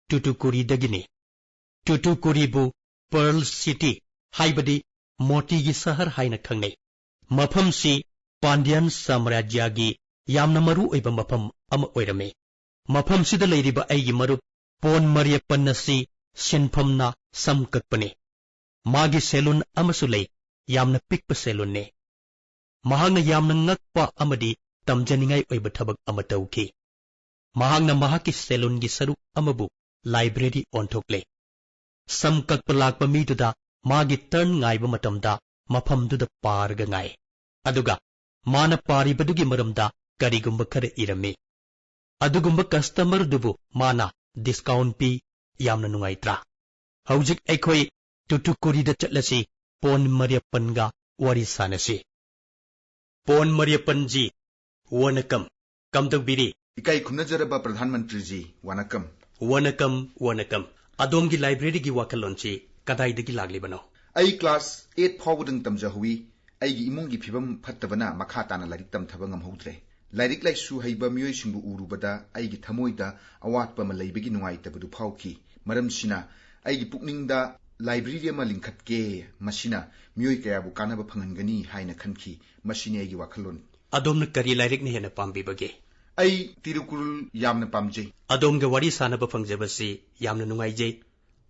ꯇꯨꯇꯨꯀꯨꯔꯤꯗꯒꯤꯅꯤ꯫ ꯇꯨꯇꯨꯀꯨꯔꯤꯕꯨ ꯄꯔꯜ ꯁꯤꯇꯤ, ꯍꯥꯏꯕꯗꯤ ꯃꯣꯇꯤꯒꯤ ꯁꯍꯔ ꯍꯥꯏꯅ ꯈꯪꯅꯩ꯫ ꯃꯐꯝꯁꯤ ꯄꯥꯟꯗ꯭ꯌꯥꯟ ꯁꯥꯝꯔꯥꯖ꯭ꯌꯒꯤ ꯌꯥꯝꯅ ꯃꯔꯨ ꯑꯣꯏꯕ ꯃꯐꯝ ꯑꯃ ꯑꯣꯏꯔꯝꯃꯤ꯫ ꯃꯐꯝꯁꯤꯗ ꯂꯩꯔꯤꯕ ꯑꯩꯒꯤ ꯃꯔꯨꯞ ꯄꯣꯟ ꯃꯔꯤꯌꯞꯄꯟ ꯑꯁꯤ ꯁꯤꯟꯐꯝꯅ ꯁꯝ ꯀꯛꯄꯅꯤ꯫ ꯃꯥꯒꯤ ꯁꯦꯂꯨꯟ ꯑꯃꯁꯨ ꯂꯩ, ꯌꯥꯝꯅ ꯄꯤꯛꯄ ꯁꯦꯂꯨꯟꯅꯤ꯫ ꯃꯍꯥꯛꯅ ꯌꯥꯝꯅ ꯉꯛꯄ ꯑꯃꯗꯤ ꯇꯝꯖꯅꯤꯡꯉꯥꯏ ꯑꯣꯏꯕ ꯊꯕꯛ ꯑꯃ ꯇꯧꯈꯤ꯫ ꯃꯍꯥꯛꯅ ꯃꯍꯥꯛꯀꯤ ꯁꯦꯂꯨꯟꯒꯤ ꯁꯔꯨꯛ ꯑꯃꯕꯨ ꯂꯥꯏꯕ꯭ꯔꯦꯔꯤ ꯑꯣꯟꯊꯣꯛꯂꯦ꯫ ꯁꯝ ꯀꯛꯄ ꯂꯥꯛꯄ ꯃꯤꯗꯨꯗ ꯃꯥꯒꯤ ꯇꯔꯟ ꯉꯥꯏꯕ ꯃꯇꯝꯗ ꯃꯐꯝꯗꯨꯗ ꯄꯥꯔꯒ ꯉꯥꯏ꯫ ꯑꯗꯨꯒ ꯃꯥꯅ ꯄꯥꯔꯤꯕꯗꯨꯒꯤ ꯃꯔꯝꯗ ꯀꯔꯤꯒꯨꯝꯕ ꯈꯔ ꯏꯔꯝꯃꯤ꯫ ꯑꯗꯨꯒꯨꯝꯕ ꯀꯁꯇꯃꯔꯗꯨꯕꯨ ꯃꯥꯅ ꯗꯤꯁꯀꯥꯎꯟ ꯄꯤ꯫ ꯌꯥꯝꯅ ꯅꯨꯡꯉꯥꯏꯇ꯭ꯔꯥ? ꯍꯧꯖꯤꯛ ꯑꯩꯈꯣꯏ ꯇꯨꯇꯨꯀꯨꯔꯤꯗ ꯆꯠꯂꯁꯤ, ꯄꯣꯟ ꯃꯔꯤꯌꯞꯄꯟꯒ ꯋꯥꯔꯤ ꯁꯥꯟꯅꯁꯤ꯫ ꯄꯣꯟ ꯃꯔꯤꯌꯞꯄꯟꯖꯤ, ꯋꯅꯀꯝ꯫ ꯀꯝꯗꯧꯕꯤꯔꯤ? ꯏꯀꯥꯏ ꯈꯨꯝꯅꯖꯔꯕ ꯄ꯭ꯔꯙꯥꯟ ꯃꯟꯇ꯭ꯔꯤꯖꯤ, ꯋꯅꯀꯝ꯫ ꯋꯅꯀꯝ, ꯋꯅꯀꯝ꯫ ꯑꯗꯣꯝꯒꯤ ꯂꯥꯏꯕ꯭ꯔꯦꯔꯤꯒꯤ ꯋꯥꯈꯜꯂꯣꯟꯁꯤ ꯀꯗꯥꯏꯗꯒꯤ ꯂꯥꯛꯂꯤꯕꯅꯣ? ꯑꯩ ꯀ꯭ꯂꯥꯁ ꯑꯩꯠ ꯐꯥꯎꯕꯗꯪ ꯇꯝꯖꯍꯧꯏ꯫ ꯑꯩꯒꯤ ꯏꯃꯨꯡꯒꯤ ꯐꯤꯕꯝ ꯐꯠꯇꯕꯅ ꯃꯈꯥ ꯇꯥꯅ ꯂꯥꯏꯔꯤꯛ ꯇꯝꯊꯕ ꯉꯝꯍꯧꯗ꯭ꯔꯦ꯫ ꯂꯥꯏꯔꯤꯛ ꯂꯥꯏꯁꯨ ꯍꯩꯕ ꯃꯤꯑꯣꯏꯁꯤꯡꯕꯨ ꯎꯔꯨꯕꯗ ꯑꯩꯒꯤ ꯊꯃꯣꯏꯗ ꯑꯋꯥꯠꯄ ꯑꯃ ꯂꯩꯕꯒꯤ ꯅꯨꯡꯉꯥꯏꯇꯕꯗꯨ ꯐꯥꯎꯈꯤ꯫ ꯃꯔꯝꯁꯤꯅ ꯑꯩꯒꯤ ꯄꯨꯛꯅꯤꯡꯗ ꯂꯥꯏꯕ꯭ꯔꯦꯔꯤ ꯑꯃ ꯂꯤꯡꯈꯠꯀꯦ, ꯃꯁꯤꯅ ꯃꯤꯑꯣꯏ ꯀꯌꯥꯕꯨ ꯀꯥꯟꯅꯕ ꯐꯪꯍꯟꯒꯅꯤ ꯍꯥꯏꯅ ꯈꯟꯈꯤ꯫ ꯃꯁꯤꯅꯤ ꯑꯩꯒꯤ ꯋꯥꯈꯜꯂꯣꯟ꯫ ꯑꯗꯣꯝꯅ ꯀꯔꯤ ꯂꯥꯏꯔꯤꯛꯅ ꯍꯦꯟꯅ ꯄꯥꯝꯕꯤꯕꯒꯦ? ꯑꯩ ꯇꯤꯔꯨꯀꯨꯔꯜ ꯌꯥꯝꯅ ꯄꯥꯝꯖꯩ꯫ ꯑꯗꯣꯝꯒ ꯋꯥꯔꯤ ꯁꯥꯅꯕ ꯐꯪꯖꯕꯁꯤ ꯌꯥꯝꯅ ꯅꯨꯡꯉꯥꯏꯖꯩ꯫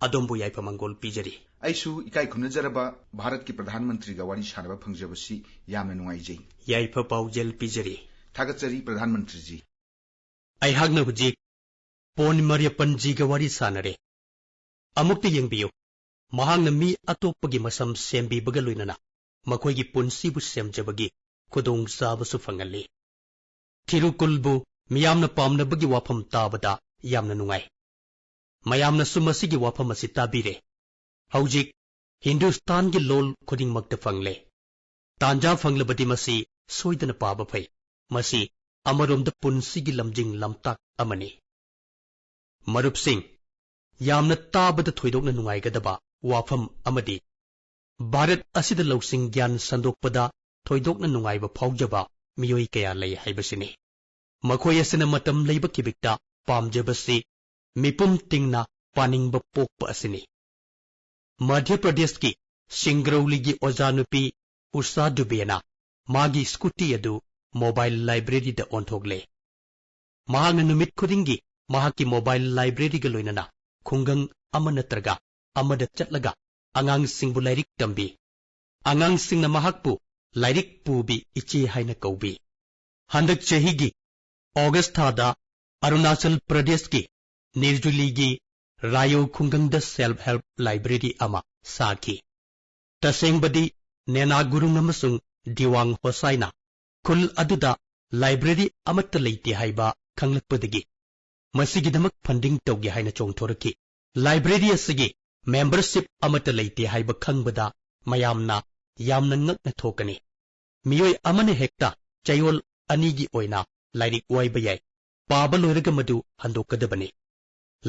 ꯑꯗꯣꯝꯕꯨ ꯌꯥꯏꯐ ꯃꯪꯒꯣꯜ ꯄꯤꯖꯔꯤ꯫ ꯑꯩꯁꯨ ꯏꯀꯥꯏ ꯈꯨꯝꯅꯖꯔꯕ ꯚꯥꯔꯠꯀꯤ ꯄ꯭ꯔꯙꯥꯟ ꯃꯟꯇ꯭ꯔꯤꯒ ꯋꯥꯔꯤ ꯁꯥꯅꯕ ꯐꯪꯖꯕꯁꯤ ꯌꯥꯝꯅ ꯅꯨꯡꯉꯥꯏꯖꯩ꯫ ꯌꯥꯏꯐ ꯄꯥꯎꯖꯦꯜ ꯄꯤꯖꯔꯤ꯫ ꯊꯥꯒꯠꯆꯔꯤ ꯄ꯭ꯔꯙꯥꯟ ꯃꯟꯇ꯭ꯔꯤꯖꯤ꯫ ꯑꯩꯍꯥꯛꯅ ꯍꯧꯖꯤꯛ ꯄꯣꯟ ꯃꯔꯤꯌꯞꯄꯟꯖꯤꯒ ꯋꯥꯔꯤ ꯁꯥꯅꯔꯦ꯫ ꯑꯃꯨꯛꯇ ꯌꯦꯡꯕꯤꯌꯨ, ꯃꯍꯥꯛꯅ ꯃꯤ ꯑꯇꯣꯞꯄꯒꯤ ꯃꯁꯝ ꯁꯦꯝꯕꯤꯕꯒ ꯂꯣꯏꯅꯅ ꯃꯈꯣꯏꯒꯤ ꯄꯨꯟꯁꯤꯕꯨ ꯁꯦꯝꯖꯕꯒꯤ ꯈꯨꯗꯣꯡꯆꯥꯕꯁꯨ ꯐꯪꯍꯜꯂꯤ꯫ ꯊꯤꯔꯨꯀꯨꯜꯕꯨ ꯃꯤꯌꯥꯝꯅ ꯄꯥꯝꯅꯕꯒꯤ ꯋꯥꯐꯝ ꯇꯥꯕꯗ ꯌꯥꯝꯅ ꯅꯨꯡꯉꯥꯏ꯫ ꯃꯌꯥꯝꯅꯁꯨ ꯃꯁꯤꯒꯤ ꯋꯥꯐꯝ ꯑꯁꯤ ꯇꯥꯕꯤꯔꯦ꯫ ꯍꯧꯖꯤꯛ ꯍꯤꯟꯗꯨꯁꯇꯥꯟꯒꯤ ꯂꯣꯜ ꯈꯨꯗꯤꯡꯃꯛꯇ ꯐꯪꯂꯦ꯫ ꯇꯥꯟꯖꯥ ꯐꯪꯂꯕꯗꯤ ꯃꯁꯤ ꯁꯣꯏꯗꯅ ꯄꯥꯕ ꯐꯩ꯫ ꯃꯁꯤ ꯑꯃꯔꯣꯝꯗ ꯄꯨꯟꯁꯤꯒꯤ ꯂꯝꯖꯤꯡ ꯂꯝꯇꯥꯛ ꯑꯃꯅꯤ꯫ ꯃꯔꯨꯞꯁꯤꯡ, ꯌꯥꯝꯅ ꯇꯥꯕꯗ ꯊꯣꯏꯗꯣꯛꯅ ꯅꯨꯡꯉꯥꯏꯒꯗꯕ ꯋꯥꯐꯝ ꯑꯃꯗꯤ ꯚꯥꯔꯠ ꯑꯁꯤꯗ ꯂꯧꯁꯤꯡ ꯒ꯭ꯌꯥꯟ ꯁꯟꯗꯣꯛꯄꯗ ꯊꯣꯏꯗꯣꯛꯅ ꯅꯨꯡꯉꯥꯏꯕ ꯐꯥꯎꯖꯕ ꯃꯤꯑꯣꯏ ꯀꯌꯥ ꯂꯩ ꯍꯥꯏꯕꯁꯤꯅꯤ꯫ ꯃꯈꯣꯏ ꯑꯁꯤꯅ ꯃꯇꯝ ꯂꯩꯕ ꯈꯤꯕꯤꯛꯇ ꯄꯥꯝꯖꯕꯁꯤ ꯃꯤꯄꯨꯝ ꯇꯤꯡꯅ ꯄꯥꯅꯤꯡꯕ ꯄꯣꯛꯄ ꯑꯁꯤꯅꯤ꯫ ꯃꯙ꯭ꯌ ꯄ꯭ꯔꯗꯦꯁꯀꯤ ꯁꯤꯡꯒ꯭ꯔꯧꯂꯤꯒꯤ ꯑꯣꯖꯥ ꯅꯨꯄꯤ ꯎꯁꯥ ꯗꯨꯕꯦꯅ ꯃꯥꯒꯤ ꯁ꯭ꯀꯨꯇꯤ ꯑꯗꯨ ꯃꯣꯕꯥꯏꯜ ꯂꯥꯏꯕ꯭ꯔꯦꯔꯤꯗ ꯑꯣꯟꯊꯣꯛꯂꯦ꯫ ꯃꯍꯥꯛꯅ ꯅꯨꯃꯤꯠ ꯈꯨꯗꯤꯡꯒꯤ ꯃꯍꯥꯛꯀꯤ ꯃꯣꯕꯥꯏꯜ ꯂꯥꯏꯕ꯭ꯔꯦꯔꯤꯒ ꯂꯣꯏꯅꯅ ꯈꯨꯡꯒꯪ ꯑꯃ ꯅꯠꯇ꯭ꯔꯒ ꯑꯃꯗ ꯆꯠꯂꯒ ꯑꯉꯥꯡꯁꯤꯡꯕꯨ ꯂꯥꯏꯔꯤꯛ ꯇꯝꯕꯤ꯫ ꯑꯉꯥꯡꯁꯤꯡꯅ ꯃꯍꯥꯛꯄꯨ ꯂꯥꯏꯔꯤꯛ ꯄꯨꯕꯤ ꯏꯆꯦ ꯍꯥꯏꯅ ꯀꯧꯕꯤ꯫ ꯍꯟꯗꯛ ꯆꯍꯤꯒꯤ ꯑꯣꯒꯁ ꯊꯥꯗ ꯑꯔꯨꯅꯥꯆꯜ ꯄ꯭ꯔꯗꯦꯁꯀꯤ ꯅꯤꯔꯖꯨꯂꯤꯒꯤ ꯔꯥꯌꯣ ꯈꯨꯡꯒꯪꯗ ꯁꯦꯜꯐ ꯍꯦꯜꯞ ꯂꯥꯏꯕ꯭ꯔꯦꯔꯤ ꯑꯃ ꯁꯥꯈꯤ꯫ ꯇꯁꯦꯡꯕꯗꯤ ꯅꯦꯅꯥ ꯒꯨꯔꯨꯡ ꯑꯃꯁꯨꯡ ꯗꯤꯋꯥꯡ ꯍꯣꯁꯥꯏꯅ ꯈꯨꯜ ꯑꯗꯨꯗ ꯂꯥꯏꯕ꯭ꯔꯦꯔꯤ ꯑꯃꯠꯇ ꯂꯩꯇꯦ ꯍꯥꯏꯕ ꯈꯪꯂꯛꯄꯗꯒꯤ ꯃꯁꯤꯒꯤꯗꯃꯛ ꯐꯟꯗꯤꯡ ꯇꯧꯒꯦ ꯍꯥꯏꯅ ꯆꯣꯡꯊꯣꯔꯛꯈꯤ꯫ ꯂꯥꯏꯕ꯭ꯔꯦꯔꯤ ꯑꯁꯤꯒꯤ ꯃꯦꯝꯕꯔꯁꯤꯞ ꯑꯃꯠꯇ ꯂꯩꯇꯦ ꯍꯥꯏꯕ ꯈꯪꯕꯗ ꯃꯌꯥꯝꯅ ꯌꯥꯝꯅ ꯉꯛꯅ ꯊꯣꯛꯀꯅꯤ꯫ ꯃꯤꯑꯣꯏ ꯑꯃꯅ ꯍꯦꯛꯇ ꯆꯌꯣꯜ ꯑꯅꯤꯒꯤ ꯑꯣꯏꯅ ꯂꯥꯏꯔꯤꯛ ꯋꯥꯏꯕ ꯌꯥꯏ꯫ ꯄꯥꯕ ꯂꯣꯏꯔꯒ ꯃꯗꯨ ꯍꯟꯗꯣꯛꯀꯗꯕꯅꯤ꯫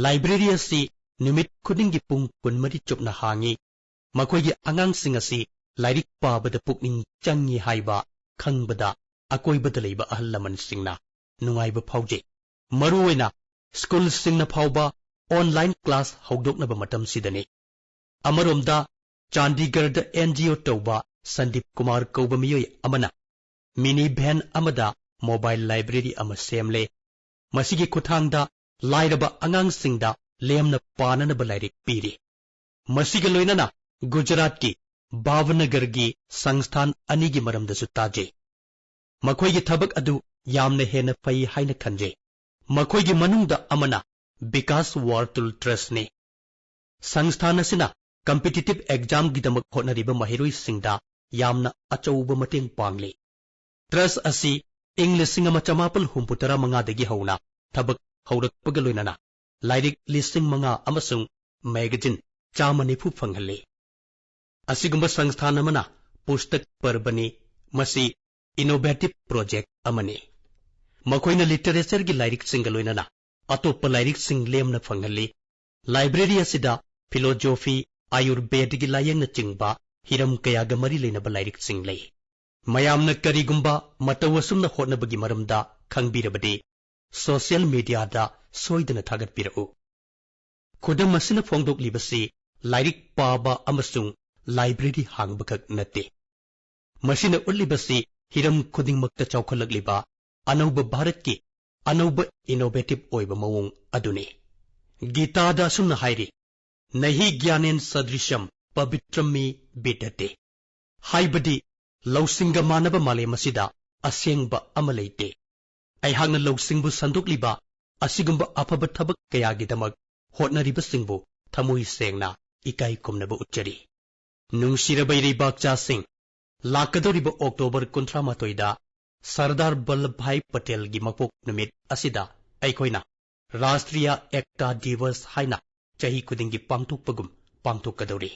ꯂꯥꯏꯕ꯭ꯔꯦꯔꯤ ꯑꯁꯤ ꯅꯨꯃꯤꯠ ꯈꯨꯗꯤꯡꯒꯤ ꯄꯨꯡ ꯀꯨꯟꯃꯔꯤ ꯆꯨꯞꯅ ꯍꯥꯡꯉꯤ꯫ ꯃꯈꯣꯏꯒꯤ ꯑꯉꯥꯡꯁꯤꯡ ꯑꯁꯤ ꯂꯥꯏꯔꯤꯛ ꯄꯥꯕꯗ ꯄꯨꯛꯅꯤꯡ ꯆꯪꯉꯤ ꯍꯥꯏꯕ ꯈꯪꯕꯗ ꯑꯀꯣꯏꯕꯗ ꯂꯩꯕ ꯑꯍꯜ ꯂꯃꯟꯁꯤꯡꯅ ꯅꯨꯡꯉꯥꯏꯕ ꯐꯥꯎꯖꯩ꯫ ꯃꯔꯨꯑꯣꯏꯅ ꯁ꯭ꯀꯨꯜꯁꯤꯡꯅ ꯐꯥꯎꯕ ꯑꯣꯟꯂꯥꯏꯟ ꯀ꯭ꯂꯥꯁ ꯍꯧꯗꯣꯛꯅꯕ ꯃꯇꯝꯁꯤꯗꯅꯤ꯫ ꯑꯃꯔꯣꯝꯗ ꯆꯥꯟꯗꯤꯒꯔꯗ ꯑꯦꯟ ꯖꯤ ꯑꯣ ꯇꯧꯕ ꯁꯟꯗꯤꯞ ꯀꯨꯃꯥꯔ ꯀꯧꯕ ꯃꯤꯑꯣꯏ ꯑꯃꯅ ꯃꯤꯅꯤ ꯚꯦꯟ ꯑꯃꯗ ꯃꯣꯕꯥꯏꯜ ꯂꯥꯏꯕ꯭ꯔꯦꯔꯤ ꯑꯃ ꯁꯦꯝꯂꯦ꯫ ꯃꯁꯤꯒꯤ ꯈꯨꯠꯊꯥꯡꯗ ꯂꯥꯏꯔꯕ ꯑꯉꯥꯡꯁꯤꯡꯗ ꯂꯦꯝꯅ ꯄꯥꯅꯅꯕ ꯂꯥꯏꯔꯤꯛ ꯄꯤꯔꯤ꯫ ꯃꯁꯤꯒ ꯂꯣꯏꯅꯅ ꯒꯨꯖꯔꯥꯠꯀꯤ ꯚꯥꯕꯅꯒꯔꯒꯤ ꯁꯪꯁꯊꯥꯟ ꯑꯅꯤꯒꯤ ꯃꯔꯝꯗꯁꯨ ꯇꯥꯖꯩ꯫ ꯃꯈꯣꯏꯒꯤ ꯊꯕꯛ ꯑꯗꯨ ꯌꯥꯝꯅ ꯍꯦꯟꯅ ꯐꯩ ꯍꯥꯏꯅ ꯈꯟꯖꯩ꯫ ꯃꯈꯣꯏꯒꯤ ꯃꯅꯨꯡꯗ ꯑꯃꯅ ꯕꯤꯀꯥꯁ ꯋꯥꯔꯇꯨꯜ ꯇ꯭ꯔꯁꯅꯤ꯫ ꯁꯪꯁꯊꯥꯟ ꯑꯁꯤꯅ ꯀꯝꯄꯤꯇꯤꯇꯤꯚ ꯑꯦꯛꯖꯥꯝꯒꯤꯗꯃꯛ ꯍꯣꯠꯅꯔꯤꯕ ꯃꯍꯩꯔꯣꯏꯁꯤꯡꯗ ꯌꯥꯝꯅ ꯑꯆꯧꯕ ꯃꯇꯦꯡ ꯄꯥꯡꯂꯤ꯫ ꯇ꯭ꯔꯁ ꯑꯁꯤ ꯏꯪ ꯂꯤꯁꯤꯡ ꯑꯃ ꯆꯃꯥꯄꯜ ꯍꯨꯝꯐꯨꯇꯔꯥ ꯃꯉꯥꯗꯒꯤ ꯍꯧꯅ ꯊꯕꯛ ꯍꯧꯔꯛꯄꯒ ꯂꯣꯏꯅꯅ ꯂꯥꯏꯔꯤꯛ ꯂꯤꯁꯤꯡ ꯃꯉꯥ ꯑꯃꯁꯨꯡ ꯃꯦꯒꯥꯖꯤꯟ ꯆꯥꯝꯃ ꯅꯤꯐꯨ ꯐꯪꯍꯜꯂꯤ꯫ ꯑꯁꯤꯒꯨꯝꯕ ꯁꯪꯁꯊꯥꯟ ꯑꯃꯅ ꯄꯨꯁꯇꯛ ꯄꯔꯕꯅꯤ, ꯃꯁꯤ ꯏꯅꯣꯚꯦꯇꯤꯚ ꯄ꯭ꯔꯣꯖꯦꯛ ꯑꯃꯅꯤ꯫ ꯃꯈꯣꯏꯅ ꯂꯤꯇꯔꯦꯆꯔꯒꯤ ꯂꯥꯏꯔꯤꯛꯁꯤꯡꯒ ꯂꯣꯏꯅꯅ ꯑꯇꯣꯞꯄ ꯂꯥꯏꯔꯤꯛꯁꯤꯡ ꯂꯦꯝꯅ ꯐꯪꯍꯜꯂꯤ꯫ ꯂꯥꯏꯕ꯭ꯔꯦꯔꯤ ꯑꯁꯤꯗ ꯐꯤꯂꯣꯖꯣꯐꯤ, ꯑꯥꯌꯨꯔꯕꯦꯗꯒꯤ ꯂꯥꯌꯦꯡꯅꯆꯤꯡꯕ ꯍꯤꯔꯝ ꯀꯌꯥꯒ ꯃꯔꯤ ꯂꯩꯅꯕ ꯂꯥꯏꯔꯤꯛꯁꯤꯡ ꯂꯩ꯫ ꯃꯌꯥꯝꯅ ꯀꯔꯤꯒꯨꯝꯕ ꯃꯇꯧ ꯑꯁꯨꯝꯅ ꯍꯣꯠꯅꯕꯒꯤ ꯃꯔꯝꯗ ꯈꯪꯕꯤꯔꯕꯗꯤ, social mediaꯗ ꯁꯣꯏꯗꯅ ꯊꯥꯒꯠꯄꯤꯔꯛꯎ꯫ ꯈꯨꯗꯝ ꯑꯁꯤꯅ ꯐꯣꯡꯗꯣꯛꯂꯤꯕꯁꯤ ꯂꯥꯏꯔꯤꯛ ꯄꯥꯕ ꯑꯃꯁꯨꯡ library ꯍꯥꯡꯕꯈꯛ ꯅꯠꯇꯦ꯫ ꯃꯁꯤꯅ ꯎꯠꯂꯤꯕꯁꯤ ꯍꯤꯔꯝ ꯈꯨꯗꯤꯡꯃꯛꯇ ꯆꯥꯎꯈꯠꯂꯛꯂꯤꯕ ꯑꯅꯧꯕ ꯚꯥꯔꯠꯀꯤ ꯑꯅꯧꯕ innovative ꯑꯣꯏꯕ ꯃꯑꯣꯡ ꯑꯗꯨꯅꯤ꯫ ꯒꯤꯇꯥꯗ ꯑꯁꯨꯝꯅ ꯍꯥꯏꯔꯤ, "ꯅꯍꯤ ꯒ꯭ꯌꯥꯅꯦꯟ ꯁꯗ꯭ꯔꯤꯁꯝ ꯄꯕꯤꯇ꯭ꯔꯝ ꯃꯤ ꯕꯤꯗ꯭ꯌꯇꯦ"꯫ ꯍꯥꯏꯕꯗꯤ, ꯂꯧꯁꯤꯡꯒ ꯃꯥꯟꯅꯕ ꯃꯥꯂꯦꯝ ꯑꯁꯤꯗ ꯑꯁꯦꯡꯕ ꯑꯃ ꯂꯩꯇꯦ꯫ ꯑꯩꯍꯥꯛꯅ ꯂꯧꯁꯤꯡꯕꯨ ꯁꯟꯗꯣꯛꯂꯤꯕ ꯑꯁꯤꯒꯨꯝꯕ ꯑꯐꯕ ꯊꯕꯛ ꯀꯌꯥꯒꯤꯗꯃꯛ ꯍꯣꯠꯅꯔꯤꯕꯁꯤꯡꯕꯨ ꯊꯃꯣꯏ ꯁꯦꯡꯅ ꯏꯀꯥꯏ ꯈꯨꯝꯅꯕ ꯎꯠꯆꯔꯤ꯫ ꯅꯨꯡꯁꯤꯔꯕ ꯏꯔꯩꯕꯥꯛꯆꯥꯁꯤꯡ, ꯂꯥꯛꯀꯗꯧꯔꯤꯕ October ꯀꯨꯟꯊ꯭ꯔꯥ ꯃꯥꯊꯣꯏꯗ ꯁꯔꯗꯥꯔ ꯚꯜꯂꯚꯚꯥꯏ ꯄꯇꯦꯜꯒꯤ ꯃꯄꯣꯛ ꯅꯨꯃꯤꯠ ꯑꯁꯤꯗ ꯑꯩꯈꯣꯏꯅ ꯔꯥꯁꯇ꯭ꯔꯤꯌꯥ ꯑꯦꯛꯇꯥ ꯗꯤꯋꯁ ꯍꯥꯏꯅ ꯆꯍꯤ ꯈꯨꯗꯤꯡꯒꯤ ꯄꯥꯡꯊꯣꯛꯄꯒꯨꯝ ꯄꯥꯡꯊꯣꯛꯀꯗꯧꯔꯤ꯫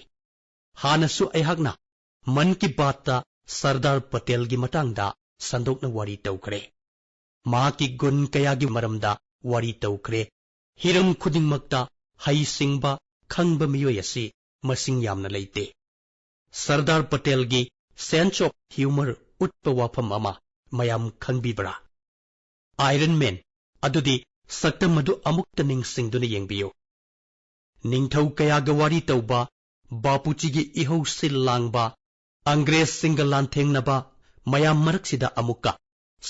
ꯍꯥꯟꯅꯁꯨ ꯑꯩꯍꯥꯛꯅ ꯃꯟ ꯀꯤ ꯕꯥꯠꯇ ꯁꯔꯗꯥꯔ ꯄꯇꯦꯜꯒꯤ ꯃꯇꯥꯡꯗ ꯁꯟꯗꯣꯛꯅ ꯋꯥꯔꯤ ꯇꯧꯈ꯭ꯔꯦ꯫ ꯃꯍꯥꯛꯀꯤ ꯒꯨꯟ ꯀꯌꯥꯒꯤ ꯃꯔꯝꯗ ꯋꯥꯔꯤ ꯇꯧꯈ꯭ꯔꯦ꯫ ꯍꯤꯔꯝ ꯈꯨꯗꯤꯡꯃꯛꯇ ꯍꯩꯁꯤꯡꯕ, ꯈꯪꯕ ꯃꯤꯑꯣꯏ ꯑꯁꯤ ꯃꯁꯤꯡ ꯌꯥꯝꯅ ꯂꯩꯇꯦ꯫ ꯁꯔꯗꯥꯔ ꯄꯇꯦꯜꯒꯤ sense of humour ꯎꯠꯄ ꯋꯥꯐꯝ ꯑꯃ ꯃꯌꯥꯝ ꯈꯪꯕꯤꯕ꯭ꯔꯥ? Iron Man ꯑꯗꯨꯗꯤ ꯁꯛꯇꯝ ꯑꯗꯨ ꯑꯃꯨꯛꯇ ꯅꯤꯡꯁꯤꯡꯗꯨꯅ ꯌꯦꯡꯕꯤꯌꯨ꯫ ꯅꯤꯡꯊꯧ ꯀꯌꯥꯒ ꯋꯥꯔꯤ ꯇꯧꯕ, ꯕꯥꯄꯨꯖꯤꯒꯤ ꯏꯍꯧꯁꯤꯜ ꯂꯥꯡꯕ, ꯑꯪꯒ꯭ꯔꯦꯖꯁꯤꯡꯒ ꯂꯥꯟꯊꯦꯡꯅꯕ, ꯃꯌꯥꯝ ꯃꯔꯛꯁꯤꯗ ꯑꯃꯨꯛꯀ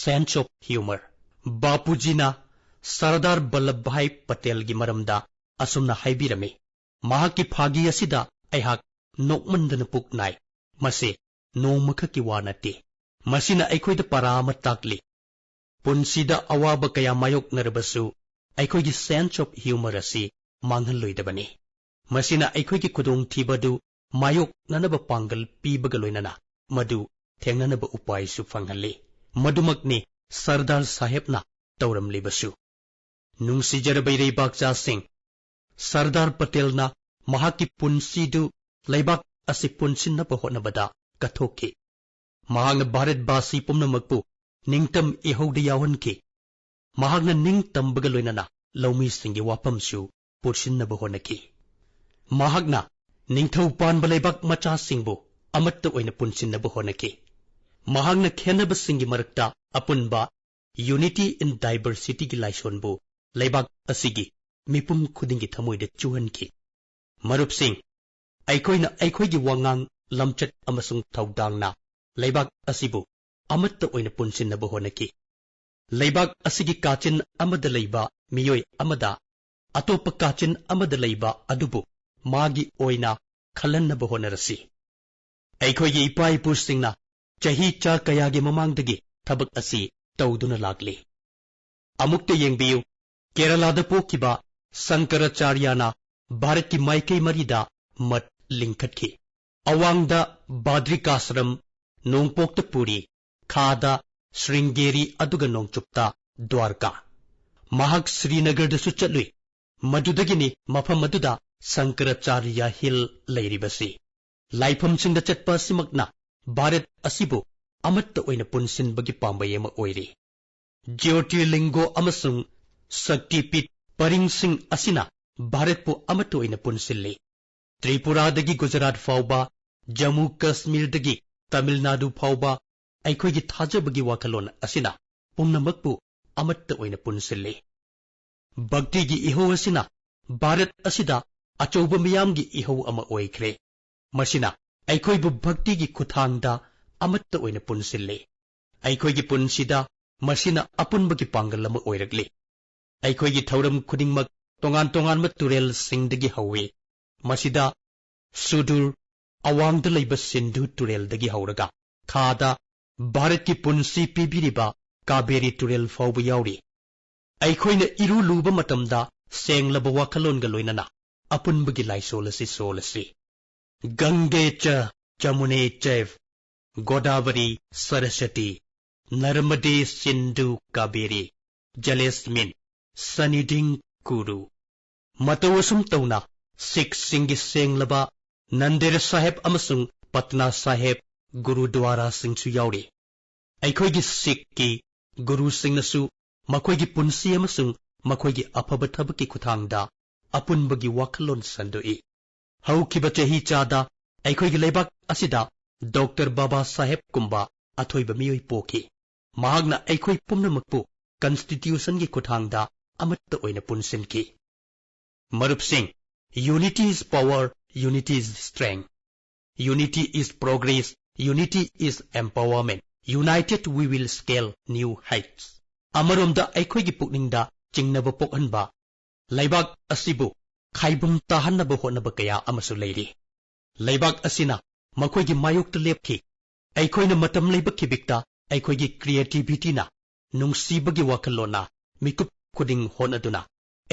sense of humour꯫ ꯕꯥꯄꯨꯖꯤꯅ Sardar Vallabhbhai ꯄꯇꯦꯜꯒꯤ ꯃꯔꯝꯗ ꯑꯁꯨꯝꯅ ꯍꯥꯏꯕꯤꯔꯝꯃꯤ, "ꯃꯍꯥꯛꯀꯤ ꯐꯥꯒꯤ ꯑꯁꯤꯗ ꯑꯩꯍꯥꯛ ꯅꯣꯛꯃꯟꯗꯅ ꯄꯨꯛ ꯅꯥꯏ꯫ ꯃꯁꯤ ꯅꯣꯡꯃꯈꯛꯀꯤ ꯋꯥ ꯅꯠꯇꯦ꯫ ꯃꯁꯤꯅ ꯑꯩꯈꯣꯏꯗ ꯄꯔꯥ ꯑꯃ ꯇꯥꯛꯂꯤ꯫ ꯄꯨꯟꯁꯤꯗ ꯑꯋꯥꯕ ꯀꯌꯥ ꯃꯥꯌꯣꯛꯅꯔꯕꯁꯨ, ꯑꯩꯈꯣꯏꯒꯤ sense of humour ꯑꯁꯤ ꯃꯥꯡꯍꯜꯂꯣꯏꯗꯕꯅꯤ꯫ ꯃꯁꯤꯅ ꯑꯩꯈꯣꯏꯒꯤ ꯈꯨꯗꯣꯡꯊꯤꯕ ꯑꯗꯨ ꯃꯥꯌꯣꯛꯅꯅꯕ ꯄꯥꯡꯒꯜ ꯄꯤꯕꯒ ꯂꯣꯏꯅꯅ ꯃꯗꯨ ꯊꯦꯡꯅꯅꯕ ꯎꯄꯥꯏꯁꯨ ꯐꯪꯍꯜꯂꯤ꯫ ꯃꯗꯨꯃꯛꯅꯤ ꯁꯔꯗꯥꯔ ꯁꯥꯍꯦꯕꯅ ꯇꯧꯔꯝꯂꯤꯕꯁꯨ"꯫ ꯅꯨꯡꯁꯤꯖꯔꯕ ꯏꯔꯩꯕꯥꯛꯆꯥꯁꯤꯡ, ꯁꯔꯗꯥꯔ ꯄꯇꯦꯜꯅ ꯃꯍꯥꯛꯀꯤ ꯄꯨꯟꯁꯤꯗꯨ ꯂꯩꯕꯥꯛ ꯑꯁꯤ ꯄꯨꯟꯁꯤꯟꯅꯕ ꯍꯣꯠꯅꯕꯗ ꯀꯠꯊꯣꯛꯈꯤ꯫ ꯃꯍꯥꯛꯅ ꯚꯥꯔꯠꯕꯥꯁꯤ ꯄꯨꯝꯅꯃꯛꯄꯨ ꯅꯤꯡꯇꯝ ꯏꯍꯧꯗ ꯌꯥꯎꯍꯟꯈꯤ꯫ ꯃꯍꯥꯛꯅ ꯅꯤꯡꯇꯝꯕꯒ ꯂꯣꯏꯅꯅ ꯂꯧꯃꯤꯁꯤꯡꯒꯤ ꯋꯥꯐꯝꯁꯨ ꯄꯨꯟꯁꯤꯟꯅꯕ ꯍꯣꯠꯅꯈꯤ꯫ ꯃꯍꯥꯛꯅ ꯅꯤꯡꯊꯧ ꯄꯥꯟꯕ ꯂꯩꯕꯥꯛ ꯃꯆꯥꯁꯤꯡꯕꯨ ꯑꯃꯠꯇ ꯑꯣꯏꯅ ꯄꯨꯟꯁꯤꯟꯅꯕ ꯍꯣꯠꯅꯈꯤ꯫ ꯃꯍꯥꯛꯅ ꯈꯦꯟꯅꯕꯁꯤꯡꯒꯤ ꯃꯔꯛꯇ ꯑꯄꯨꯟꯕ Unity in Diversityꯒꯤ ꯂꯥꯏꯁꯣꯟꯕꯨ ꯂꯩꯕꯥꯛ ꯑꯁꯤꯒꯤ ꯃꯤꯄꯨꯝ ꯈꯨꯗꯤꯡꯒꯤ ꯊꯃꯣꯏꯗ ꯆꯨꯍꯟꯈꯤ꯫ ꯃꯔꯨꯞꯁꯤꯡ, ꯑꯩꯈꯣꯏꯅ ꯑꯩꯈꯣꯏꯒꯤ ꯋꯥꯉꯥꯡ, ꯂꯝꯆꯠ ꯑꯃꯁꯨꯡ ꯊꯧꯗꯥꯡꯅ ꯂꯩꯕꯥꯛ ꯑꯁꯤꯕꯨ ꯑꯃꯠꯇ ꯑꯣꯏꯅ ꯄꯨꯟꯁꯤꯟꯅꯕ ꯍꯣꯠꯅꯈꯤ꯫ ꯂꯩꯕꯥꯛ ꯑꯁꯤꯒꯤ ꯀꯥꯆꯤꯟ ꯑꯃꯗ ꯂꯩꯕ ꯃꯤꯑꯣꯏ ꯑꯃꯗ ꯑꯇꯣꯞꯄ ꯀꯥꯆꯤꯟ ꯑꯃꯗ ꯂꯩꯕ ꯑꯗꯨꯕꯨ ꯃꯥꯒꯤ ꯑꯣꯏꯅ ꯈꯜꯍꯟꯅꯕ ꯍꯣꯠꯅꯔꯁꯤ꯫ ꯑꯩꯈꯣꯏꯒꯤ ꯏꯄꯥ ꯏꯄꯨꯁꯤꯡꯅ ꯆꯍꯤ ꯆꯥ ꯀꯌꯥꯒꯤ ꯃꯃꯥꯡꯗꯒꯤ ꯊꯕꯛ ꯑꯁꯤ ꯇꯧꯗꯨꯅ ꯂꯥꯛꯂꯤ꯫ ꯑꯃꯨꯛꯇ ꯌꯦꯡꯕꯤꯌꯨ, ꯀꯦꯔꯂꯥꯗ ꯄꯣꯛꯈꯤꯕ ꯁꯪꯀꯔꯥꯆꯥꯔꯌꯅ ꯚꯥꯔꯠꯀꯤ ꯃꯥꯏꯀꯩ ꯃꯔꯤꯗ ꯃꯠ ꯂꯤꯡꯈꯠꯈꯤ꯫ ꯑꯋꯥꯡꯗ ꯕꯥꯗ꯭ꯔꯤꯀꯥꯁ꯭ꯔꯝ, ꯅꯣꯡꯄꯣꯛꯇ ꯄꯨꯔꯤ, ꯈꯥꯗ ꯁ꯭ꯔꯤꯡꯒꯦꯔꯤ, ꯑꯗꯨꯒ ꯅꯣꯡꯆꯨꯞꯇ ꯗ꯭ꯋꯥꯔꯀꯥ꯫ ꯃꯍꯥꯛ ꯁ꯭ꯔꯤꯅꯒꯔꯗꯁꯨ ꯆꯠꯂꯨꯏ꯫ ꯃꯗꯨꯗꯒꯤꯅꯤ ꯃꯐꯝ ꯑꯗꯨꯗ ꯁꯪꯀꯔꯥꯆꯥꯔꯌ ꯍꯤꯜ ꯂꯩꯔꯤꯕꯁꯤ꯫ ꯂꯥꯏꯐꯝꯁꯤꯡꯗ ꯆꯠꯄ ꯑꯁꯤꯃꯛꯅ ꯚꯥꯔꯠ ꯑꯁꯤꯕꯨ ꯑꯃꯠꯇ ꯑꯣꯏꯅ ꯄꯨꯟꯁꯤꯟꯕꯒꯤ ꯄꯥꯝꯕꯩ ꯑꯃ ꯑꯣꯏꯔꯤ꯫ ꯖ꯭ꯌꯣꯇꯤꯔꯂꯤꯡꯒꯣ ꯑꯃꯁꯨꯡ ꯁꯛꯇꯤꯄꯤꯠ ꯄꯔꯤꯡꯁꯤꯡ ꯑꯁꯤꯅ ꯚꯥꯔꯠꯄꯨ ꯑꯃꯠꯇ ꯑꯣꯏꯅ ꯄꯨꯟꯁꯤꯜꯂꯤ꯫ ꯇ꯭ꯔꯤꯄꯨꯔꯥꯗꯒꯤ ꯒꯨꯖꯔꯥꯠ ꯐꯥꯎꯕ, ꯖꯝꯃꯨ ꯀꯥꯁꯃꯤꯔꯗꯒꯤ ꯇꯥꯃꯤꯜ ꯅꯥꯗꯨ ꯐꯥꯎꯕ, ꯑꯩꯈꯣꯏꯒꯤ ꯊꯥꯖꯕꯒꯤ ꯋꯥꯈꯜꯂꯣꯟ ꯑꯁꯤꯅ ꯄꯨꯝꯅꯃꯛꯄꯨ ꯑꯃꯠꯇ ꯑꯣꯏꯅ ꯄꯨꯟꯁꯤꯜꯂꯤ꯫ ꯚꯛꯇꯤꯒꯤ ꯏꯍꯧ ꯑꯁꯤꯅ ꯚꯥꯔꯠ ꯑꯁꯤꯗ ꯑꯆꯧꯕ ꯃꯤꯌꯥꯝꯒꯤ ꯏꯍꯧ ꯑꯃ ꯑꯣꯏꯈ꯭ꯔꯦ꯫ ꯃꯁꯤꯅ ꯑꯩꯈꯣꯏꯕꯨ ꯚꯛꯇꯤꯒꯤ ꯈꯨꯠꯊꯥꯡꯗ ꯑꯃꯠꯇ ꯑꯣꯏꯅ ꯄꯨꯟꯁꯤꯜꯂꯤ꯫ ꯑꯩꯈꯣꯏꯒꯤ ꯄꯨꯟꯁꯤꯗ ꯃꯁꯤꯅ ꯑꯄꯨꯟꯕꯒꯤ ꯄꯥꯡꯒꯜ ꯑꯃ ꯑꯣꯏꯔꯛꯂꯤ꯫ ꯑꯩꯈꯣꯏꯒꯤ ꯊꯧꯔꯝ ꯈꯨꯗꯤꯡꯃꯛ ꯇꯣꯉꯥꯟ ꯇꯣꯉꯥꯟꯕ ꯇꯨꯔꯦꯜꯁꯤꯡꯗꯒꯤ ꯍꯧꯏ꯫ ꯃꯁꯤꯗ ꯁꯨꯗꯨꯔ ꯑꯋꯥꯡꯗ ꯂꯩꯕ ꯁꯤꯟꯙꯨ ꯇꯨꯔꯦꯜꯗꯒꯤ ꯍꯧꯔꯒ ꯈꯥꯗ ꯚꯥꯔꯠꯀꯤ ꯄꯨꯟꯁꯤ ꯄꯤꯕꯤꯔꯤꯕ ꯀꯥꯕꯦꯔꯤ ꯇꯨꯔꯦꯜ ꯐꯥꯎꯕ ꯌꯥꯎꯔꯤ꯫ ꯑꯩꯈꯣꯏꯅ ꯏꯔꯨ ꯂꯨꯕ ꯃꯇꯝꯗ ꯁꯦꯡꯂꯕ ꯋꯥꯈꯜꯂꯣꯟꯒ ꯂꯣꯏꯅꯅ ꯑꯄꯨꯟꯕꯒꯤ ꯂꯥꯏꯁꯣꯜ ꯑꯁꯤ ꯁꯣꯜꯂꯁꯤ꯫ ꯒꯪꯒꯦ ꯆ ꯖꯃꯨꯅꯦ ꯆꯩꯚ ꯒꯣꯗꯥꯕꯔꯤ ꯁꯔꯁꯇꯤ ꯅꯔꯃꯗꯦ ꯁꯤꯟꯙꯨ ꯀꯥꯕꯦꯔꯤ ꯖꯂꯦꯁꯃꯤꯟ ꯁꯟꯅꯤꯙꯤꯡ ꯀꯨꯔꯨ꯫ ꯃꯇꯧ ꯑꯁꯨꯝ ꯇꯧꯅ ꯁꯤꯈꯁꯤꯡꯒꯤ ꯁꯦꯡꯂꯕ ꯅꯟꯗꯦꯔ ꯁꯥꯍꯦꯕ ꯑꯃꯁꯨꯡ ꯄꯠꯅꯥ ꯁꯥꯍꯦꯕ ꯒꯨꯔꯨꯗ꯭ꯋꯥꯔꯥꯁꯤꯡꯁꯨ ꯌꯥꯎꯔꯤ꯫ ꯑꯩꯈꯣꯏꯒꯤ ꯁꯤꯈꯀꯤ ꯒꯨꯔꯨꯁꯤꯡꯅꯁꯨ ꯃꯈꯣꯏꯒꯤ ꯄꯨꯟꯁꯤ ꯑꯃꯁꯨꯡ ꯃꯈꯣꯏꯒꯤ ꯑꯐꯕ ꯊꯕꯛꯀꯤ ꯈꯨꯠꯊꯥꯡꯗ ꯑꯄꯨꯟꯕꯒꯤ ꯋꯥꯈꯜꯂꯣꯟ ꯁꯟꯗꯣꯛꯏ꯫ ꯍꯧꯈꯤꯕ ꯆꯍꯤ ꯆꯥꯗ ꯑꯩꯈꯣꯏꯒꯤ ꯂꯩꯕꯥꯛ ꯑꯁꯤꯗ ꯗꯣꯛꯇꯔ ꯕꯥꯕꯥ ꯁꯥꯍꯦꯕꯀꯨꯝꯕ ꯑꯊꯣꯏꯕ ꯃꯤꯑꯣꯏ ꯄꯣꯛꯈꯤ꯫ ꯃꯍꯥꯛꯅ ꯑꯩꯈꯣꯏ ꯄꯨꯝꯅꯃꯛꯄꯨ Constitutionꯒꯤ ꯈꯨꯠꯊꯥꯡꯗ ꯑꯃꯠꯇ ꯑꯣꯏꯅ ꯄꯨꯟꯁꯤꯟꯈꯤ꯫ ꯃꯔꯨꯞꯁꯤꯡ, "Unity is power, unity is strength, unity is progress, unity is empowerment, united we will scale new heights." ꯑꯃꯔꯣꯝꯗ ꯑꯩꯈꯣꯏꯒꯤ ꯄꯨꯛꯅꯤꯡꯗ ꯆꯤꯡꯅꯕ ꯄꯣꯛꯍꯟꯕ, ꯂꯩꯕꯥꯛ ꯑꯁꯤꯕꯨ ꯈꯥꯏꯕꯨꯝ ꯇꯥꯍꯟꯅꯕ ꯍꯣꯠꯅꯕ ꯀꯌꯥ ꯑꯃꯁꯨ ꯂꯩꯔꯤ꯫ ꯂꯩꯕꯥꯛ ꯑꯁꯤꯅ ꯃꯈꯣꯏꯒꯤ ꯃꯥꯌꯣꯛꯇ ꯂꯦꯞꯈꯤ꯫ ꯑꯩꯈꯣꯏꯅ ꯃꯇꯝ ꯂꯩꯕ ꯈꯤꯕꯤꯛꯇ ꯑꯩꯈꯣꯏꯒꯤ creativityꯅ, ꯅꯨꯡꯁꯤꯕꯒꯤ ꯋꯥꯈꯜꯂꯣꯟꯅ ꯃꯤꯀꯨꯞ ꯈꯨꯗꯤꯡ ꯍꯣꯠꯅꯗꯨꯅ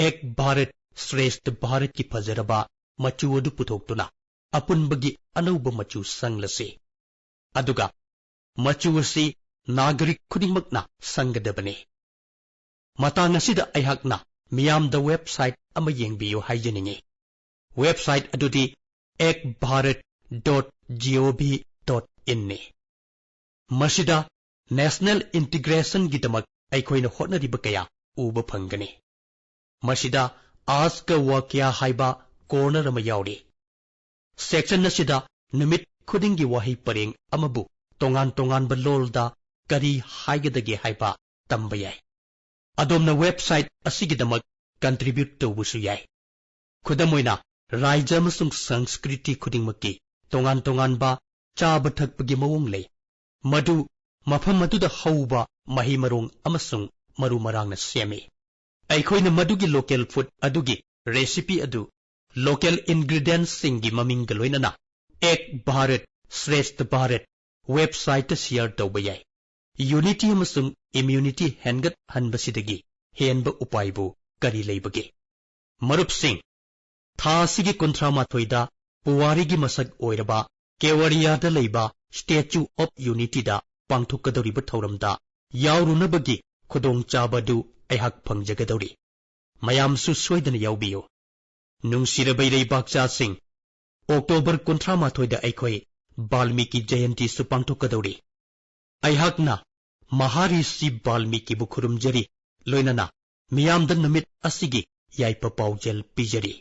ꯑꯦꯛ ꯚꯥꯔꯠ ꯁ꯭ꯔꯦꯁꯊ ꯚꯥꯔꯠꯀꯤ ꯐꯖꯔꯕ ꯃꯆꯨ ꯑꯗꯨ ꯄꯨꯊꯣꯛꯇꯨꯅ ꯑꯄꯨꯟꯕꯒꯤ ꯑꯅꯧꯕ ꯃꯆꯨ ꯁꯪꯂꯁꯤ꯫ ꯑꯗꯨꯒ ꯃꯆꯨ ꯑꯁꯤ ꯅꯥꯒꯔꯤꯛ ꯈꯨꯗꯤꯡꯃꯛꯅ ꯁꯪꯒꯗꯕꯅꯤ꯫ ꯃꯇꯥꯡ ꯑꯁꯤꯗ ꯑꯩꯍꯥꯛꯅ ꯃꯤꯌꯥꯝꯗ website ꯑꯃ ꯌꯦꯡꯕꯤꯌꯨ ꯍꯥꯏꯖꯅꯤꯡꯏ꯫ Website ꯑꯗꯨꯗꯤ ekbharat dot gov dot inꯅꯤ꯫ ꯃꯁꯤꯗ national integrationꯒꯤꯗꯃꯛ ꯑꯩꯈꯣꯏꯅ ꯍꯣꯠꯅꯔꯤꯕ ꯀꯌꯥ ꯎꯕ ꯐꯪꯒꯅꯤ꯫ ꯃꯁꯤꯗ Aaj Ka Waqia ꯍꯥꯏꯕ corner ꯑꯃ ꯌꯥꯎꯔꯤ꯫ Section ꯑꯁꯤꯗ ꯅꯨꯃꯤꯠ ꯈꯨꯗꯤꯡꯒꯤ ꯋꯥꯍꯩ ꯄꯔꯦꯡ ꯑꯃꯕꯨ ꯇꯣꯉꯥꯟ ꯇꯣꯉꯥꯟꯕ ꯂꯣꯜꯗ ꯀꯔꯤ ꯍꯥꯏꯒꯗꯒꯦ ꯍꯥꯏꯕ ꯇꯝꯕ ꯌꯥꯏ꯫ ꯑꯗꯣꯝꯅ website ꯑꯁꯤꯒꯤꯗꯃꯛ contribute ꯇꯧꯕꯁꯨ ꯌꯥꯏ꯫ ꯈꯨꯗꯝ ꯑꯣꯏꯅ, ꯔꯥꯏꯖ ꯑꯃꯁꯨꯡ ꯁꯪꯁꯀ꯭ꯔꯤꯇꯤ ꯈꯨꯗꯤꯡꯃꯛꯀꯤ ꯇꯣꯉꯥꯟ ꯇꯣꯉꯥꯟꯕ ꯆꯥꯕ ꯊꯛꯄꯒꯤ ꯃꯑꯣꯡ ꯂꯩ꯫ ꯃꯗꯨ ꯃꯐꯝ ꯑꯗꯨꯗ ꯍꯧꯕ ꯃꯍꯩ ꯃꯔꯣꯡ ꯑꯃꯁꯨꯡ ꯃꯔꯨ ꯃꯔꯥꯡꯅ ꯁꯦꯝꯃꯤ꯫ ꯑꯩꯈꯣꯏꯅ ꯃꯗꯨꯒꯤ local food ꯑꯗꯨꯒꯤ recipe ꯑꯗꯨ local ingredientsꯁꯤꯡꯒꯤ ꯃꯃꯤꯡꯒ ꯂꯣꯏꯅꯅ Ek Bharat Shreshtha Bharat websiteꯇ share ꯇꯧꯕ ꯌꯥꯏ꯫ Unity ꯑꯃꯁꯨꯡ immunity ꯍꯦꯟꯒꯠꯍꯟꯕꯁꯤꯗꯒꯤ ꯍꯦꯟꯕ ꯎꯄꯥꯏꯕꯨ ꯀꯔꯤ ꯂꯩꯕꯒꯦ? ꯃꯔꯨꯞꯁꯤꯡ, ꯊꯥ ꯑꯁꯤꯒꯤ ꯀꯨꯟꯊ꯭ꯔꯥ ꯃꯥꯊꯣꯏꯗ ꯄꯨꯋꯥꯔꯤꯒꯤ ꯃꯁꯛ ꯑꯣꯏꯔꯕ ꯀꯦꯋꯥꯔꯤꯌꯥꯗ ꯂꯩꯕ Statue of Unityꯗ ꯄꯥꯡꯊꯣꯛꯀꯗꯧꯔꯤꯕ ꯊꯧꯔꯝꯗ ꯌꯥꯎꯔꯨꯅꯕꯒꯤ ꯈꯨꯗꯣꯡꯆꯥꯕ ꯑꯗꯨ ꯑꯩꯍꯥꯛ ꯐꯪꯖꯒꯗꯧꯔꯤ꯫ ꯃꯌꯥꯝꯁꯨ ꯁꯣꯏꯗꯅ ꯌꯥꯎꯕꯤꯌꯨ꯫ ꯅꯨꯡꯁꯤꯔꯕ ꯏꯔꯩꯕꯥꯛꯆꯥꯁꯤꯡ, October ꯀꯨꯟꯊ꯭ꯔꯥ ꯃꯥꯊꯣꯏꯗ ꯑꯩꯈꯣꯏ ꯕꯥꯜꯃꯤꯀꯤ ꯖꯌꯟꯇꯤꯁꯨ ꯄꯥꯡꯊꯣꯛꯀꯗꯧꯔꯤ꯫ ꯑꯩꯍꯥꯛꯅ ꯃꯍꯥꯔꯤꯁꯤ ꯕꯥꯜꯃꯤꯀꯤꯕꯨ ꯈꯨꯔꯨꯝꯖꯔꯤ, ꯂꯣꯏꯅꯅ ꯃꯤꯌꯥꯝꯗ ꯅꯨꯃꯤꯠ ꯑꯁꯤꯒꯤ ꯌꯥꯏꯐ ꯄꯥꯎꯖꯦꯜ ꯄꯤꯖꯔꯤ꯫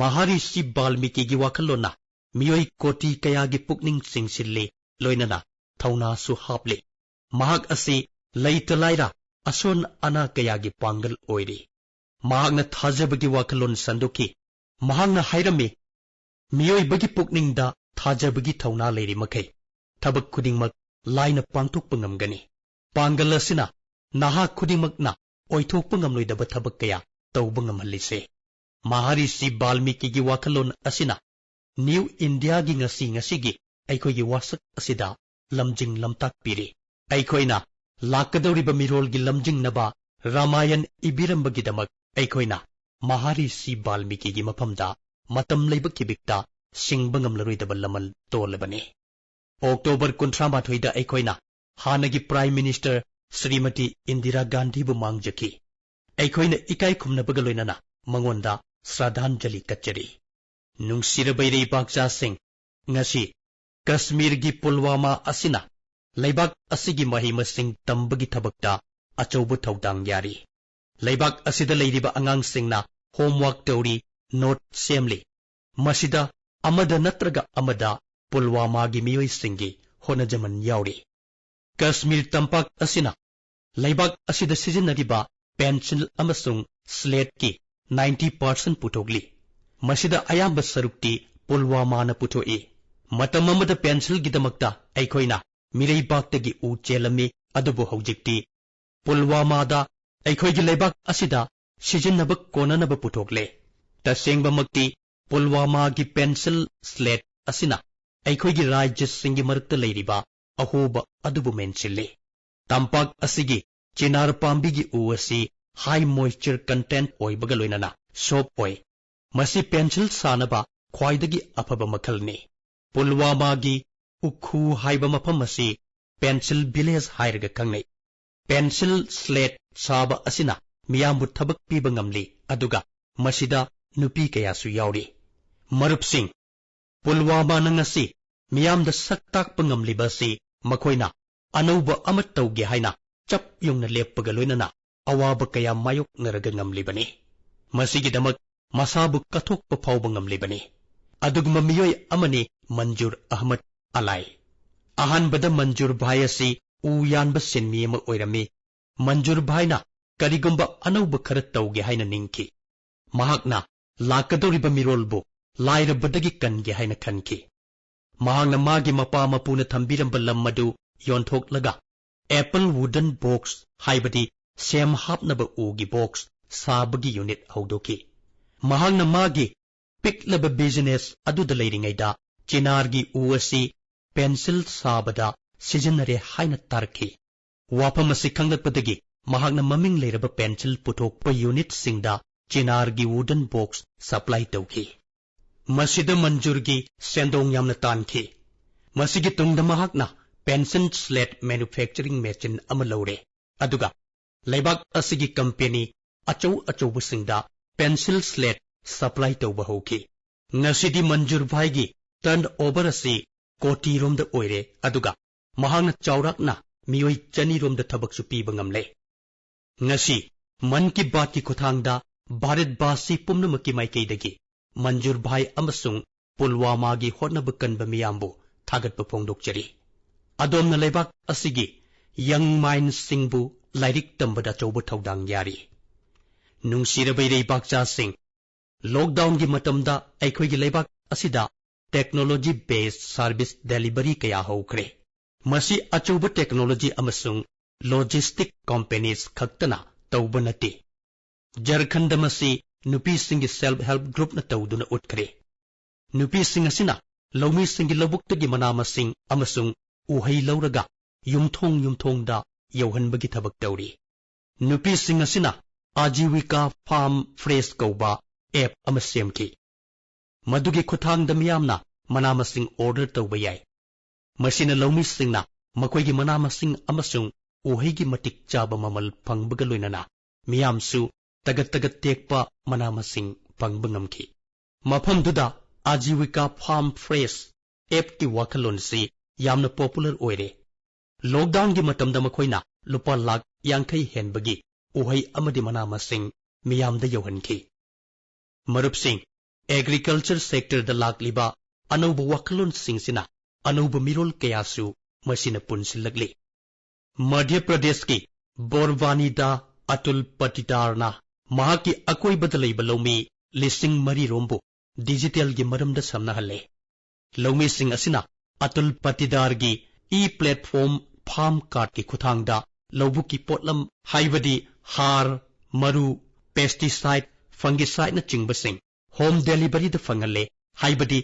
ꯃꯍꯥꯔꯤꯁꯤ ꯕꯥꯜꯃꯤꯀꯤꯒꯤ ꯋꯥꯈꯜꯂꯣꯟꯅ ꯃꯤꯑꯣꯏ ꯀꯣꯇꯤ ꯀꯌꯥꯒꯤ ꯄꯨꯛꯅꯤꯡ ꯆꯤꯡꯁꯤꯜꯂꯤ, ꯂꯣꯏꯅꯅ ꯊꯧꯅꯥꯁꯨ ꯍꯥꯞꯂꯤ꯫ ꯃꯍꯥꯛ ꯑꯁꯤ ꯂꯩꯇ ꯂꯥꯏꯔ, ꯑꯁꯣꯟ ꯑꯅꯥ ꯀꯌꯥꯒꯤ ꯄꯥꯡꯒꯜ ꯑꯣꯏꯔꯤ꯫ ꯃꯍꯥꯛꯅ ꯊꯥꯖꯕꯒꯤ ꯋꯥꯈꯜꯂꯣꯟ ꯁꯟꯗꯣꯛꯈꯤ꯫ ꯃꯍꯥꯛꯅ ꯍꯥꯏꯔꯝꯃꯤ, "ꯃꯤꯑꯣꯏꯕꯒꯤ ꯄꯨꯛꯅꯤꯡꯗ ꯊꯥꯖꯕꯒꯤ ꯊꯧꯅꯥ ꯂꯩꯔꯤ ꯃꯈꯩ, ꯊꯕꯛ ꯈꯨꯗꯤꯡꯃꯛ ꯂꯥꯏꯅ ꯄꯥꯡꯊꯣꯛꯄ ꯉꯝꯒꯅꯤ꯫ ꯄꯥꯡꯒꯜ ꯑꯁꯤꯅ ꯅꯍꯥ ꯈꯨꯗꯤꯡꯃꯛꯅ ꯑꯣꯏꯊꯣꯛꯄ ꯉꯝꯂꯣꯏꯗꯕ ꯊꯕꯛ ꯀꯌꯥ ꯇꯧꯕ ꯉꯝꯍꯜꯂꯤꯁꯦ꯫" ꯃꯍꯥꯔꯤꯁꯤ ꯕꯥꯜꯃꯤꯀꯤꯒꯤ ꯋꯥꯈꯜꯂꯣꯟ ꯑꯁꯤꯅ ꯅ꯭ꯌꯨ ꯏꯟꯗꯤꯌꯥꯒꯤ ꯉꯁꯤ ꯉꯁꯤꯒꯤ ꯑꯩꯈꯣꯏꯒꯤ ꯋꯥꯁꯛ ꯑꯁꯤꯗ ꯂꯝꯖꯤꯡ ꯂꯝꯇꯥꯛ ꯄꯤꯔꯤ꯫ ꯑꯩꯈꯣꯏꯅ ꯂꯥꯛꯀꯗꯧꯔꯤꯕ ꯃꯤꯔꯣꯜꯒꯤ ꯂꯝꯖꯤꯡꯅꯕ ꯔꯥꯃꯥꯌꯟ ꯏꯕꯤꯔꯝꯕꯒꯤꯗꯃꯛ ꯑꯩꯈꯣꯏꯅ ꯃꯍꯥꯔꯤꯁꯤ ꯕꯥꯜꯃꯤꯀꯤꯒꯤ ꯃꯐꯝꯗ ꯃꯇꯝ ꯂꯩꯕ ꯈꯤꯕꯤꯛꯇ ꯁꯤꯡꯕ ꯉꯝꯂꯔꯣꯏꯗꯕ ꯂꯃꯟ ꯇꯣꯜꯂꯕꯅꯤ꯫ ꯑꯣꯛꯇꯣꯕꯔ ꯀꯨꯟꯊ꯭ꯔꯥ ꯃꯥꯊꯣꯏꯗ ꯑꯩꯈꯣꯏꯅ ꯍꯥꯟꯅꯒꯤ ꯄ꯭ꯔꯥꯏꯝ ꯃꯤꯅꯤꯁꯇꯔ ꯁ꯭ꯔꯤꯃꯇꯤ ꯏꯟꯗꯤꯔꯥ ꯒꯥꯟꯙꯤꯕꯨ ꯃꯥꯡꯖꯈꯤ꯫ ꯑꯩꯈꯣꯏꯅ ꯏꯀꯥꯏ ꯈꯨꯝꯅꯕꯒ ꯂꯣꯏꯅꯅ ꯃꯉꯣꯟꯗ ꯁ꯭ꯔꯗꯥꯟꯖꯂꯤ ꯀꯠꯆꯔꯤ꯫ ꯅꯨꯡꯁꯤꯔꯕ ꯏꯔꯩꯕꯥꯛꯆꯥꯁꯤꯡ, ꯉꯁꯤ ꯀꯁꯃꯤꯔꯒꯤ ꯄꯨꯜꯋꯥꯃꯥ ꯑꯁꯤꯅ ꯂꯩꯕꯥꯛ ꯑꯁꯤꯒꯤ ꯃꯍꯩ ꯃꯁꯤꯡ ꯇꯝꯕꯒꯤ ꯊꯕꯛꯇ ꯑꯆꯧꯕ ꯊꯧꯗꯥꯡ ꯌꯥꯔꯤ꯫ ꯂꯩꯕꯥꯛ ꯑꯁꯤꯗ ꯂꯩꯔꯤꯕ ꯑꯉꯥꯡꯁꯤꯡꯅ ꯍꯣꯝꯋꯥꯔꯛ ꯇꯧꯔꯤ, ꯅꯣꯠ ꯁꯦꯝꯂꯤ꯫ ꯃꯁꯤꯗ ꯑꯃꯗ ꯅꯠꯇ꯭ꯔꯒ ꯑꯃꯗ ꯄꯨꯜꯋꯥꯃꯥꯒꯤ ꯃꯤꯑꯣꯏꯁꯤꯡꯒꯤ ꯍꯣꯠꯅꯖꯃꯟ ꯌꯥꯎꯔꯤ꯫ ꯀꯁꯃꯤꯔ ꯇꯝꯄꯥꯛ ꯑꯁꯤꯅ ꯂꯩꯕꯥꯛ ꯑꯁꯤꯗ ꯁꯤꯖꯤꯟꯅꯔꯤꯕ ꯄꯦꯟꯁꯤꯜ ꯑꯃꯁꯨꯡ ꯁ꯭ꯂꯦꯠꯀꯤ ꯅꯥꯏꯟꯇꯤ ꯄꯥꯔꯁꯦꯟ ꯄꯨꯊꯣꯛꯂꯤ꯫ ꯃꯁꯤꯗ ꯑꯌꯥꯝꯕ ꯁꯔꯨꯛꯇꯤ ꯄꯨꯜꯋꯥꯃꯥꯅ ꯄꯨꯊꯣꯛꯏ꯫ ꯃꯇꯝ ꯑꯃꯗ ꯄꯦꯟꯁꯤꯜꯒꯤꯗꯃꯛꯇ ꯑꯩꯈꯣꯏꯅ ꯃꯤꯔꯩꯕꯥꯛꯇꯒꯤ ꯎ ꯆꯦꯜꯂꯝꯃꯤ, ꯑꯗꯨꯕꯨ ꯍꯧꯖꯤꯛꯇꯤ ꯄꯨꯜꯋꯥꯃꯥꯗ ꯑꯩꯈꯣꯏꯒꯤ ꯂꯩꯕꯥꯛ ꯑꯁꯤꯗ ꯁꯤꯖꯤꯟꯅꯕ ꯀꯣꯟꯅꯅꯕ ꯄꯨꯊꯣꯛꯂꯦ꯫ ꯇꯁꯦꯡꯕꯃꯛꯇꯤ ꯄꯨꯜꯋꯥꯃꯥꯒꯤ ꯄꯦꯟꯁꯤꯜ ꯁ꯭ꯂꯦꯠ ꯑꯁꯤꯅ ꯑꯩꯈꯣꯏꯒꯤ ꯔꯥꯖ꯭ꯌꯁꯤꯡꯒꯤ ꯃꯔꯛꯇ ꯂꯩꯔꯤꯕ ꯑꯍꯣꯕ ꯑꯗꯨꯕꯨ ꯃꯦꯟꯁꯤꯜꯂꯤ꯫ ꯇꯝꯄꯥꯛ ꯑꯁꯤꯒꯤ ꯆꯤꯅꯥꯔ ꯄꯥꯝꯕꯤꯒꯤ ꯎ ꯑꯁꯤ ꯍꯥꯏ ꯃꯣꯏꯁꯆꯔ ꯀꯟꯇꯦꯟꯠ ꯑꯣꯏꯕꯒ ꯂꯣꯏꯅꯅ ꯁꯣꯐ ꯑꯣꯏ꯫ ꯃꯁꯤ ꯄꯦꯟꯁꯤꯜ ꯁꯥꯅꯕ ꯈ꯭ꯋꯥꯏꯗꯒꯤ ꯑꯐꯕ ꯃꯈꯜꯅꯤ꯫ ꯄꯨꯜꯋꯥꯃꯥꯒꯤ ꯎꯈꯨ ꯍꯥꯏꯕ ꯃꯐꯝ ꯑꯁꯤ ꯄꯦꯟꯁꯤꯜ ꯚꯤꯂꯦꯖ ꯍꯥꯏꯔꯒ ꯈꯪꯅꯩ꯫ ꯄꯦꯟꯁꯤꯜ ꯁ꯭ꯂꯦꯠ ꯁꯥꯕ ꯑꯁꯤꯅ ꯃꯤꯌꯥꯝꯕꯨ ꯊꯕꯛ ꯄꯤꯕ ꯉꯝꯂꯤ, ꯑꯗꯨꯒ ꯃꯁꯤꯗ ꯅꯨꯄꯤ ꯀꯌꯥꯁꯨ ꯌꯥꯎꯔꯤ꯫ ꯃꯔꯨꯞꯁꯤꯡ, ꯄꯨꯜꯋꯥꯃꯥꯅ ꯉꯁꯤ ꯃꯤꯌꯥꯝꯗ ꯁꯛ ꯇꯥꯛꯄ ꯉꯝꯂꯤꯕ ꯑꯁꯤ ꯃꯈꯣꯏꯅ ꯑꯅꯧꯕ ꯑꯃ ꯇꯧꯒꯦ ꯍꯥꯏꯅ ꯆꯞ ꯌꯨꯡꯅ ꯂꯦꯞꯄꯒ ꯂꯣꯏꯅꯅ ꯑꯋꯥꯕ ꯀꯌꯥ ꯃꯥꯌꯣꯛꯅꯔꯒ ꯉꯝꯂꯤꯕꯅꯤ꯫ ꯃꯁꯤꯒꯤꯗꯃꯛ ꯃꯁꯥꯕꯨ ꯀꯠꯊꯣꯛꯄ ꯐꯥꯎꯕ ꯉꯝꯂꯤꯕꯅꯤ꯫ ꯑꯗꯨꯒꯨꯝꯕ ꯃꯤꯑꯣꯏ ꯑꯃꯅꯤ ꯃꯟꯖꯨꯔ ꯑꯍꯃꯗ ꯑꯂꯥꯏ꯫ ꯑꯍꯥꯟꯕꯗ ꯃꯟꯖꯨꯔ ꯚꯥꯏ ꯑꯁꯤ ꯎ ꯌꯥꯟꯕ ꯁꯤꯟꯃꯤ ꯑꯃ ꯑꯣꯏꯔꯝꯃꯤ꯫ ꯃꯟꯖꯨꯔ ꯚꯥꯏꯅ ꯀꯔꯤꯒꯨꯝꯕ ꯑꯅꯧꯕ ꯈꯔ ꯇꯧꯒꯦ ꯍꯥꯏꯅ ꯅꯤꯡꯈꯤ꯫ ꯃꯍꯥꯛꯅ ꯂꯥꯛꯀꯗꯧꯔꯤꯕ ꯃꯤꯔꯣꯜꯕꯨ ꯂꯥꯏꯔꯕꯗꯒꯤ ꯀꯟꯒꯦ ꯍꯥꯏꯅ ꯈꯟꯈꯤ꯫ ꯃꯍꯥꯛꯅ ꯃꯥꯒꯤ ꯃꯄꯥ ꯃꯄꯨꯅ ꯊꯝꯕꯤꯔꯝꯕ ꯂꯝ ꯑꯗꯨ ꯌꯣꯟꯊꯣꯛꯂꯒ apple wooden box, ꯍꯥꯏꯕꯗꯤ ꯁꯦꯝ ꯍꯥꯞꯅꯕ ꯎꯒꯤ ꯕꯣꯛꯁ ꯁꯥꯕꯒꯤ ꯌꯨꯅꯤꯠ ꯍꯧꯗꯣꯛꯈꯤ꯫ ꯃꯍꯥꯛꯅ ꯃꯥꯒꯤ ꯄꯤꯛꯂꯕ ꯕꯤꯖꯤꯅꯦꯁ ꯑꯗꯨꯗ ꯂꯩꯔꯤꯉꯩꯗ ꯆꯤꯅꯥꯔꯒꯤ ꯎ ꯑꯁꯤ ꯄꯦꯟꯁꯤꯜ ꯁꯥꯕꯗ ꯁꯤꯖꯤꯟꯅꯔꯦ ꯍꯥꯏꯅ ꯇꯥꯔꯛꯈꯤ꯫ ꯋꯥꯐꯝ ꯑꯁꯤ ꯈꯪꯂꯛꯄꯗꯒꯤ ꯃꯍꯥꯛꯅ ꯃꯃꯤꯡ ꯂꯩꯔꯕ ꯄꯦꯟꯁꯤꯜ ꯄꯨꯊꯣꯛꯄ ꯌꯨꯅꯤꯠꯁꯤꯡꯗ ꯆꯤꯅꯥꯔꯒꯤ wooden box supply ꯇꯧꯈꯤ꯫ ꯃꯁꯤꯗ ꯃꯟꯖꯨꯔꯒꯤ ꯁꯦꯟꯗꯣꯡ ꯌꯥꯝꯅ ꯇꯥꯟꯈꯤ꯫ ꯃꯁꯤꯒꯤ ꯇꯨꯡꯗ ꯃꯍꯥꯛꯅ pencil slate manufacturing machine ꯑꯃ ꯂꯧꯔꯦ, ꯑꯗꯨꯒ ꯂꯩꯕꯥꯛ ꯑꯁꯤꯒꯤ ꯀꯝꯄꯦꯅꯤ ꯑꯆꯧ ꯑꯆꯧꯕꯁꯤꯡꯗ pencil slate supply ꯇꯧꯕ ꯍꯧꯈꯤ꯫ ꯉꯁꯤꯗꯤ ꯃꯟꯖꯨꯔ ꯚꯥꯏꯒꯤ turnover ꯑꯁꯤ ꯀꯣꯇꯤꯔꯣꯝꯗ ꯑꯣꯏꯔꯦ, ꯑꯗꯨꯒ ꯃꯍꯥꯛꯅ ꯆꯥꯎꯔꯥꯛꯅ ꯃꯤꯑꯣꯏ ꯆꯅꯤꯔꯣꯝꯗ ꯊꯕꯛꯁꯨ ꯄꯤꯕ ꯉꯝꯂꯦ꯫ ꯉꯁꯤ ꯃꯟ ꯀꯤ ꯕꯥꯠꯀꯤ ꯈꯨꯠꯊꯥꯡꯗ ꯚꯥꯔꯠꯕꯥꯁꯤ ꯄꯨꯝꯅꯃꯛꯀꯤ ꯃꯥꯏꯀꯩꯗꯒꯤ ꯃꯟꯖꯨꯔ ꯚꯥꯏ ꯑꯃꯁꯨꯡ ꯄꯨꯜꯋꯥꯃꯥꯒꯤ ꯍꯣꯠꯅꯕ ꯀꯟꯕ ꯃꯤꯌꯥꯝꯕꯨ ꯊꯥꯒꯠꯄ ꯐꯣꯡꯗꯣꯛꯆꯔꯤ꯫ ꯑꯗꯣꯝꯅ ꯂꯩꯕꯥꯛ ꯑꯁꯤꯒꯤ young mindꯁꯤꯡꯕꯨ ꯂꯥꯏꯔꯤꯛ ꯇꯝꯕꯗ ꯑꯆꯧꯕ ꯊꯧꯗꯥꯡ ꯌꯥꯔꯤ꯫ ꯅꯨꯡꯁꯤꯔꯕ ꯏꯔꯩꯕꯥꯛꯆꯥꯁꯤꯡ, lockdownꯒꯤ ꯃꯇꯝꯗ ꯑꯩꯈꯣꯏꯒꯤ ꯂꯩꯕꯥꯛ ꯑꯁꯤꯗ technology based service delivery ꯀꯌꯥ ꯍꯧꯈ꯭ꯔꯦ꯫ ꯃꯁꯤ ꯑꯆꯧꯕ technology ꯑꯃꯁꯨꯡ logistic companies ꯈꯛꯇꯅ ꯇꯧꯕ ꯅꯠꯇꯦ꯫ ꯖꯔꯈꯟꯗ ꯃꯁꯤ ꯅꯨꯄꯤꯁꯤꯡꯒꯤ self help groupꯅ ꯇꯧꯗꯨꯅ ꯎꯠꯈ꯭ꯔꯦ꯫ ꯅꯨꯄꯤꯁꯤꯡ ꯑꯁꯤꯅ ꯂꯧꯃꯤꯁꯤꯡꯒꯤ ꯂꯧꯕꯨꯛꯇꯒꯤ ꯃꯅꯥ ꯃꯁꯤꯡ ꯑꯃꯁꯨꯡ ꯎꯍꯩ ꯂꯧꯔꯒ ꯌꯨꯝꯊꯣꯡ ꯌꯨꯝꯊꯣꯡꯗ ꯌꯧꯍꯟꯕꯒꯤ ꯊꯕꯛ ꯇꯧꯔꯤ꯫ ꯅꯨꯄꯤꯁꯤꯡ ꯑꯁꯤꯅ Ajeevika Farm Fresh ꯀꯧꯕ app ꯑꯃ ꯁꯦꯝꯈꯤ꯫ ꯃꯗꯨꯒꯤ ꯈꯨꯠꯊꯥꯡꯗ ꯃꯤꯌꯥꯝꯅ ꯃꯅꯥ ꯃꯁꯤꯡ order ꯇꯧꯕ ꯌꯥꯏ꯫ ꯃꯁꯤꯅ ꯂꯧꯃꯤꯁꯤꯡꯅ ꯃꯈꯣꯏꯒꯤ ꯃꯅꯥ ꯃꯁꯤꯡ ꯑꯃꯁꯨꯡ ꯎꯍꯩꯒꯤ ꯃꯇꯤꯛ ꯆꯥꯕ ꯃꯃꯜ ꯐꯪꯕꯒ ꯂꯣꯏꯅꯅ ꯃꯤꯌꯥꯝꯁꯨ ꯇꯒꯠ ꯇꯒꯠ ꯇꯦꯛꯄ ꯃꯅꯥ ꯃꯁꯤꯡ ꯐꯪꯕ ꯉꯝꯈꯤ꯫ ꯃꯐꯝꯗꯨꯗ Ajeevika Farm Fresh appꯀꯤ ꯋꯥꯈꯜꯂꯣꯟꯁꯤ ꯌꯥꯝꯅ popular ꯑꯣꯏꯔꯦ꯫ Lockdownꯒꯤ ꯃꯇꯝꯗ ꯃꯈꯣꯏꯅ ꯂꯨꯄꯥ ꯂꯥꯈ ꯌꯥꯡꯈꯩ ꯍꯦꯟꯕꯒꯤ ꯎꯍꯩ ꯑꯃꯗꯤ ꯃꯅꯥ ꯃꯁꯤꯡ ꯃꯤꯌꯥꯝꯗ ꯌꯧꯍꯟꯈꯤ꯫ ꯃꯔꯨꯞꯁꯤꯡ, agriculture sectorꯗ ꯂꯥꯛꯂꯤꯕ ꯑꯅꯧꯕ ꯋꯥꯈꯜꯂꯣꯟꯁꯤꯡꯁꯤꯅ ꯑꯅꯧꯕ ꯃꯤꯔꯣꯜ ꯀꯌꯥꯁꯨ ꯃꯁꯤꯅ ꯄꯨꯟꯁꯤꯜꯂꯛꯂꯤ꯫ ꯃꯙ꯭ꯌ ꯄ꯭ꯔꯗꯦꯁꯀꯤ ꯕꯣꯔꯕꯥꯅꯤꯗ ꯑꯇꯨꯜ ꯄꯇꯤꯗꯥꯔꯅ ꯃꯍꯥꯛꯀꯤ ꯑꯀꯣꯏꯕꯗ ꯂꯩꯕ ꯂꯧꯃꯤ ꯂꯤꯁꯤꯡ ꯃꯔꯤ ꯔꯣꯝꯕꯨ ꯗꯤꯖꯤꯇꯦꯜꯒꯤ ꯃꯔꯝꯗ ꯁꯝꯅꯍꯜꯂꯦ꯫ ꯂꯧꯃꯤꯁꯤꯡ ꯑꯁꯤꯅ Atul ꯄꯇꯤꯗꯥꯔꯒꯤ e platform farm card ꯀꯤ ꯈꯨꯠꯊꯥꯡꯗ ꯂꯧꯕꯨꯛꯀꯤ ꯄꯣꯠꯂꯝ, ꯍꯥꯏꯕꯗꯤ ꯍꯥꯔ, ꯃꯔꯨ, pesticide, fungicide ꯅꯆꯤꯡꯕꯁꯤꯡ home delivery ꯗ ꯐꯪꯍꯜꯂꯦ, ꯍꯥꯏꯕꯗꯤ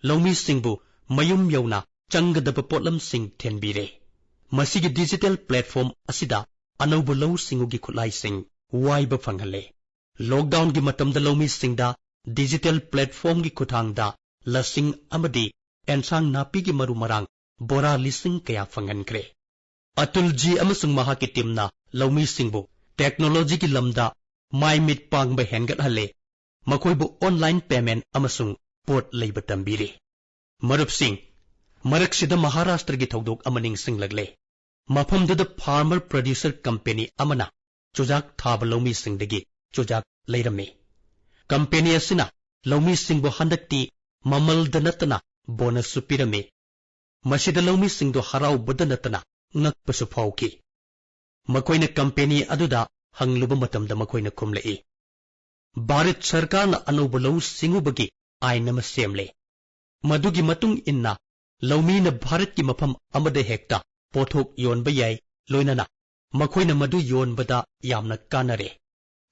ꯂꯧꯃꯤꯁꯤꯡꯕꯨ ꯃꯌꯨꯝ ꯌꯧꯅ ꯆꯪꯒꯗꯕ ꯄꯣꯠꯂꯝꯁꯤꯡ ꯊꯤꯟꯕꯤꯔꯦ꯫ ꯃꯁꯤꯒꯤ ꯗꯤꯖꯤꯇꯦꯜ platform ꯑꯁꯤꯗ ꯑꯅꯧꯕ ꯂꯧꯎ ꯁꯤꯡꯎꯒꯤ ꯈꯨꯠꯂꯥꯏꯁꯤꯡ ꯋꯥꯏꯕ ꯐꯪꯍꯜꯂꯦ꯫ Lockdown ꯒꯤ ꯃꯇꯝꯗ ꯂꯧꯃꯤꯁꯤꯡꯗ ꯗꯤꯖꯤꯇꯦꯜ platform ꯒꯤ ꯈꯨꯠꯊꯥꯡꯗ ꯂꯁꯤꯡ ꯑꯃꯗꯤ ꯑꯦꯟꯁꯥꯡ ꯅꯥꯄꯤꯒꯤ ꯃꯔꯨ ꯃꯔꯥꯡ ꯕꯣꯔꯥ ꯂꯤꯁꯤꯡ ꯀꯌꯥ ꯐꯪꯍꯟꯈ꯭ꯔꯦ꯫ ꯑꯇꯨꯜ ꯖꯤ ꯑꯃꯁꯨꯡ ꯃꯍꯥꯛꯀꯤ ꯇꯤꯝꯅ ꯂꯧꯃꯤꯁꯤꯡꯕꯨ technology ꯒꯤ ꯂꯝꯗ ꯃꯥꯏ ꯃꯤꯠ ꯄꯥꯡꯕ ꯍꯦꯟꯒꯠꯍꯜꯂꯦ, ꯃꯈꯣꯏꯕꯨ online payment ꯑꯃꯁꯨꯡ ꯄꯣꯠ ꯂꯩꯕ ꯇꯝꯕꯤꯔꯤ꯫ ꯃꯔꯨꯞꯁꯤꯡ, ꯃꯔꯛꯁꯤꯗ ꯃꯍꯥꯔꯥꯁꯇ꯭ꯔꯒꯤ ꯊꯧꯗꯣꯛ ꯑꯃ ꯅꯤꯡꯁꯤꯡꯂꯛꯂꯦ꯫ ꯃꯐꯝꯗꯨꯗ farmer producer company ꯑꯃꯅ ꯆꯨꯖꯥꯛ ꯊꯥꯕ ꯂꯧꯃꯤꯁꯤꯡꯗꯒꯤ ꯆꯨꯖꯥꯛ ꯂꯩꯔꯝꯃꯤ꯫ Company ꯑꯁꯤꯅ ꯂꯧꯃꯤꯁꯤꯡꯕꯨ ꯍꯟꯗꯛꯇꯤ ꯃꯃꯜꯗ ꯅꯠꯇꯅ bonus ꯁꯨ ꯄꯤꯔꯝꯃꯤ꯫ ꯃꯁꯤꯗ ꯂꯧꯃꯤꯁꯤꯡꯗꯨ ꯍꯔꯥꯎꯕꯗ ꯅꯠꯇꯅ ꯉꯛꯄꯁꯨ ꯐꯥꯎꯈꯤ꯫ ꯃꯈꯣꯏꯅ company ꯑꯗꯨꯗ ꯍꯪꯂꯨꯕ ꯃꯇꯝꯗ ꯃꯈꯣꯏꯅ ꯈꯨꯝꯂꯛꯏ, "ꯚꯥꯔꯠ ꯁꯔꯀꯥꯔꯅ ꯑꯅꯧꯕ ꯂꯧꯎ ꯁꯤꯡꯎꯕꯒꯤ ꯑꯥꯏꯟ ꯑꯃ ꯁꯦꯝꯂꯦ꯫ ꯃꯗꯨꯒꯤ ꯃꯇꯨꯡ ꯏꯟꯅ ꯂꯧꯃꯤꯅ ꯚꯥꯔꯠꯀꯤ ꯃꯐꯝ ꯑꯃꯗ ꯍꯦꯛꯇ ꯄꯣꯠꯊꯣꯛ ꯌꯣꯟꯕ ꯌꯥꯏ, ꯂꯣꯏꯅꯅ ꯃꯈꯣꯏꯅ ꯃꯗꯨ ꯌꯣꯟꯕꯗ ꯌꯥꯝꯅ ꯀꯥꯟꯅꯔꯦ꯫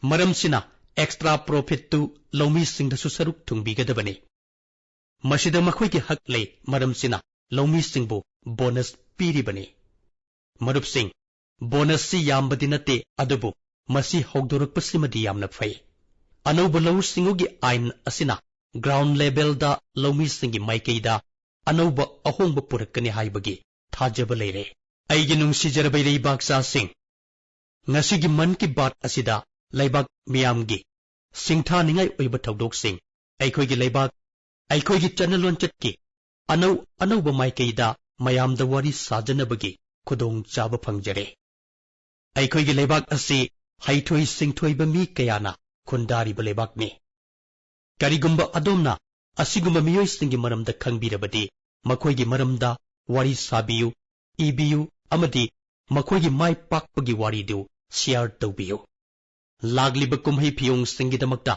ꯃꯔꯝꯁꯤꯅ extra profit ꯇꯨ ꯂꯧꯃꯤꯁꯤꯡꯗꯁꯨ ꯁꯔꯨꯛ ꯊꯨꯡꯕꯤꯒꯗꯕꯅꯤ꯫ ꯃꯁꯤꯗ ꯃꯈꯣꯏꯒꯤ ꯍꯛ ꯂꯩ, ꯃꯔꯝꯁꯤꯅ ꯂꯧꯃꯤꯁꯤꯡꯕꯨ bonus ꯄꯤꯔꯤꯕꯅꯤ꯫" ꯃꯔꯨꯞꯁꯤꯡ, bonus ꯁꯤ ꯌꯥꯝꯕꯗꯤ ꯅꯠꯇꯦ, ꯑꯗꯨꯕꯨ ꯃꯁꯤ ꯍꯧꯗꯣꯔꯛꯄꯁꯤꯃꯗꯤ ꯌꯥꯝꯅ ꯐꯩ꯫ ꯑꯅꯧꯕ ꯂꯧꯎ ꯁꯤꯡꯎꯒꯤ ꯑꯥꯏꯟ ꯑꯁꯤꯅ ground level ꯗ ꯂꯧꯃꯤꯁꯤꯡꯒꯤ ꯃꯥꯏꯀꯩꯗ ꯑꯅꯧꯕ ꯑꯍꯣꯡꯕ ꯄꯨꯔꯛꯀꯅꯤ ꯍꯥꯏꯕꯒꯤ ꯊꯥꯖꯕ ꯂꯩꯔꯦ꯫ ꯑꯩꯒꯤ ꯅꯨꯡꯁꯤꯖꯔꯕ ꯏꯔꯩꯕꯥꯛꯆꯥꯁꯤꯡ, ꯉꯁꯤꯒꯤ ꯃꯟ ꯀꯤ ꯕꯥꯠ ꯑꯁꯤꯗ ꯂꯩꯕꯥꯛ ꯃꯤꯌꯥꯝꯒꯤ ꯁꯤꯡꯊꯥꯅꯤꯡꯉꯥꯏ ꯑꯣꯏꯕ ꯊꯧꯗꯣꯛꯁꯤꯡ, ꯑꯩꯈꯣꯏꯒꯤ ꯂꯩꯕꯥꯛ, ꯑꯩꯈꯣꯏꯒꯤ ꯆꯠꯅ ꯂꯣꯟꯆꯠꯀꯤ ꯑꯅꯧ ꯑꯅꯧꯕ ꯃꯥꯏꯀꯩꯗ ꯃꯌꯥꯝꯗ ꯋꯥꯔꯤ ꯁꯥꯖꯅꯕꯒꯤ ꯈꯨꯗꯣꯡꯆꯥꯕ ꯐꯪꯖꯔꯦ꯫ ꯑꯩꯈꯣꯏꯒꯤ ꯂꯩꯕꯥꯛ ꯑꯁꯤ ꯍꯩꯊꯣꯏ ꯁꯤꯡꯊꯣꯏꯕ ꯃꯤ ꯀꯌꯥꯅ ꯈꯨꯟꯗꯥꯔꯤꯕ ꯂꯩꯕꯥꯛꯅꯤ꯫ ꯀꯔꯤꯒꯨꯝꯕ ꯑꯗꯣꯝꯅ ꯑꯁꯤꯒꯨꯝꯕ ꯃꯤꯑꯣꯏꯁꯤꯡꯒꯤ ꯃꯔꯝꯗ ꯈꯪꯕꯤꯔꯕꯗꯤ, ꯃꯈꯣꯏꯒꯤ ꯃꯔꯝꯗ ꯋꯥꯔꯤ ꯁꯥꯕꯤꯌꯨ, ꯏꯕꯤꯌꯨ ꯑꯃꯗꯤ ꯃꯈꯣꯏꯒꯤ ꯃꯥꯏ ꯄꯥꯛꯄꯒꯤ ꯋꯥꯔꯤꯗꯨ ꯁꯤꯌꯥꯔ ꯇꯧꯕꯤꯌꯨ꯫ ꯂꯥꯛꯂꯤꯕ ꯀꯨꯝꯍꯩ ꯐꯤꯌꯣꯡꯁꯤꯡꯒꯤꯗꯃꯛꯇ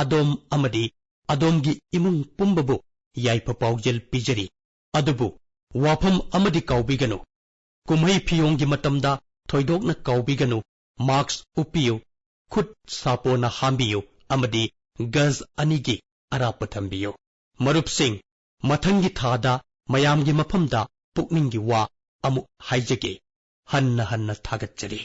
ꯑꯗꯣꯝ ꯑꯃꯗꯤ ꯑꯗꯣꯝꯒꯤ ꯏꯃꯨꯡ ꯄꯨꯝꯕꯕꯨ ꯌꯥꯏꯐ ꯄꯥꯎꯖꯦꯜ ꯄꯤꯖꯔꯤ꯫ ꯑꯗꯨꯕꯨ ꯋꯥꯐꯝ ꯑꯃꯗꯤ ꯀꯥꯎꯕꯤꯒꯅꯨ, ꯀꯨꯝꯍꯩ ꯐꯤꯌꯣꯡꯒꯤ ꯃꯇꯝꯗ ꯊꯣꯏꯗꯣꯛꯅ ꯀꯥꯎꯕꯤꯒꯅꯨ, ꯃꯥꯛꯁ ꯎꯞꯄꯤꯌꯨ, ꯈꯨꯠ ꯁꯥꯄꯣꯟꯅ ꯍꯥꯝꯕꯤꯌꯨ ꯑꯃꯗꯤ ꯒꯖ ꯑꯅꯤꯒꯤ ꯑꯔꯥꯞꯄ ꯊꯝꯕꯤꯌꯨ꯫ ꯃꯔꯨꯞꯁꯤꯡ, ꯃꯊꯪꯒꯤ ꯊꯥꯗ ꯃꯌꯥꯝꯒꯤ ꯃꯐꯝꯗ ꯄꯨꯛꯅꯤꯡꯒꯤ ꯋꯥ ꯑꯃꯨꯛ ꯍꯥꯏꯖꯒꯦ꯫ ꯍꯟꯅ ꯍꯟꯅ ꯊꯥꯒꯠꯆꯔꯤ꯫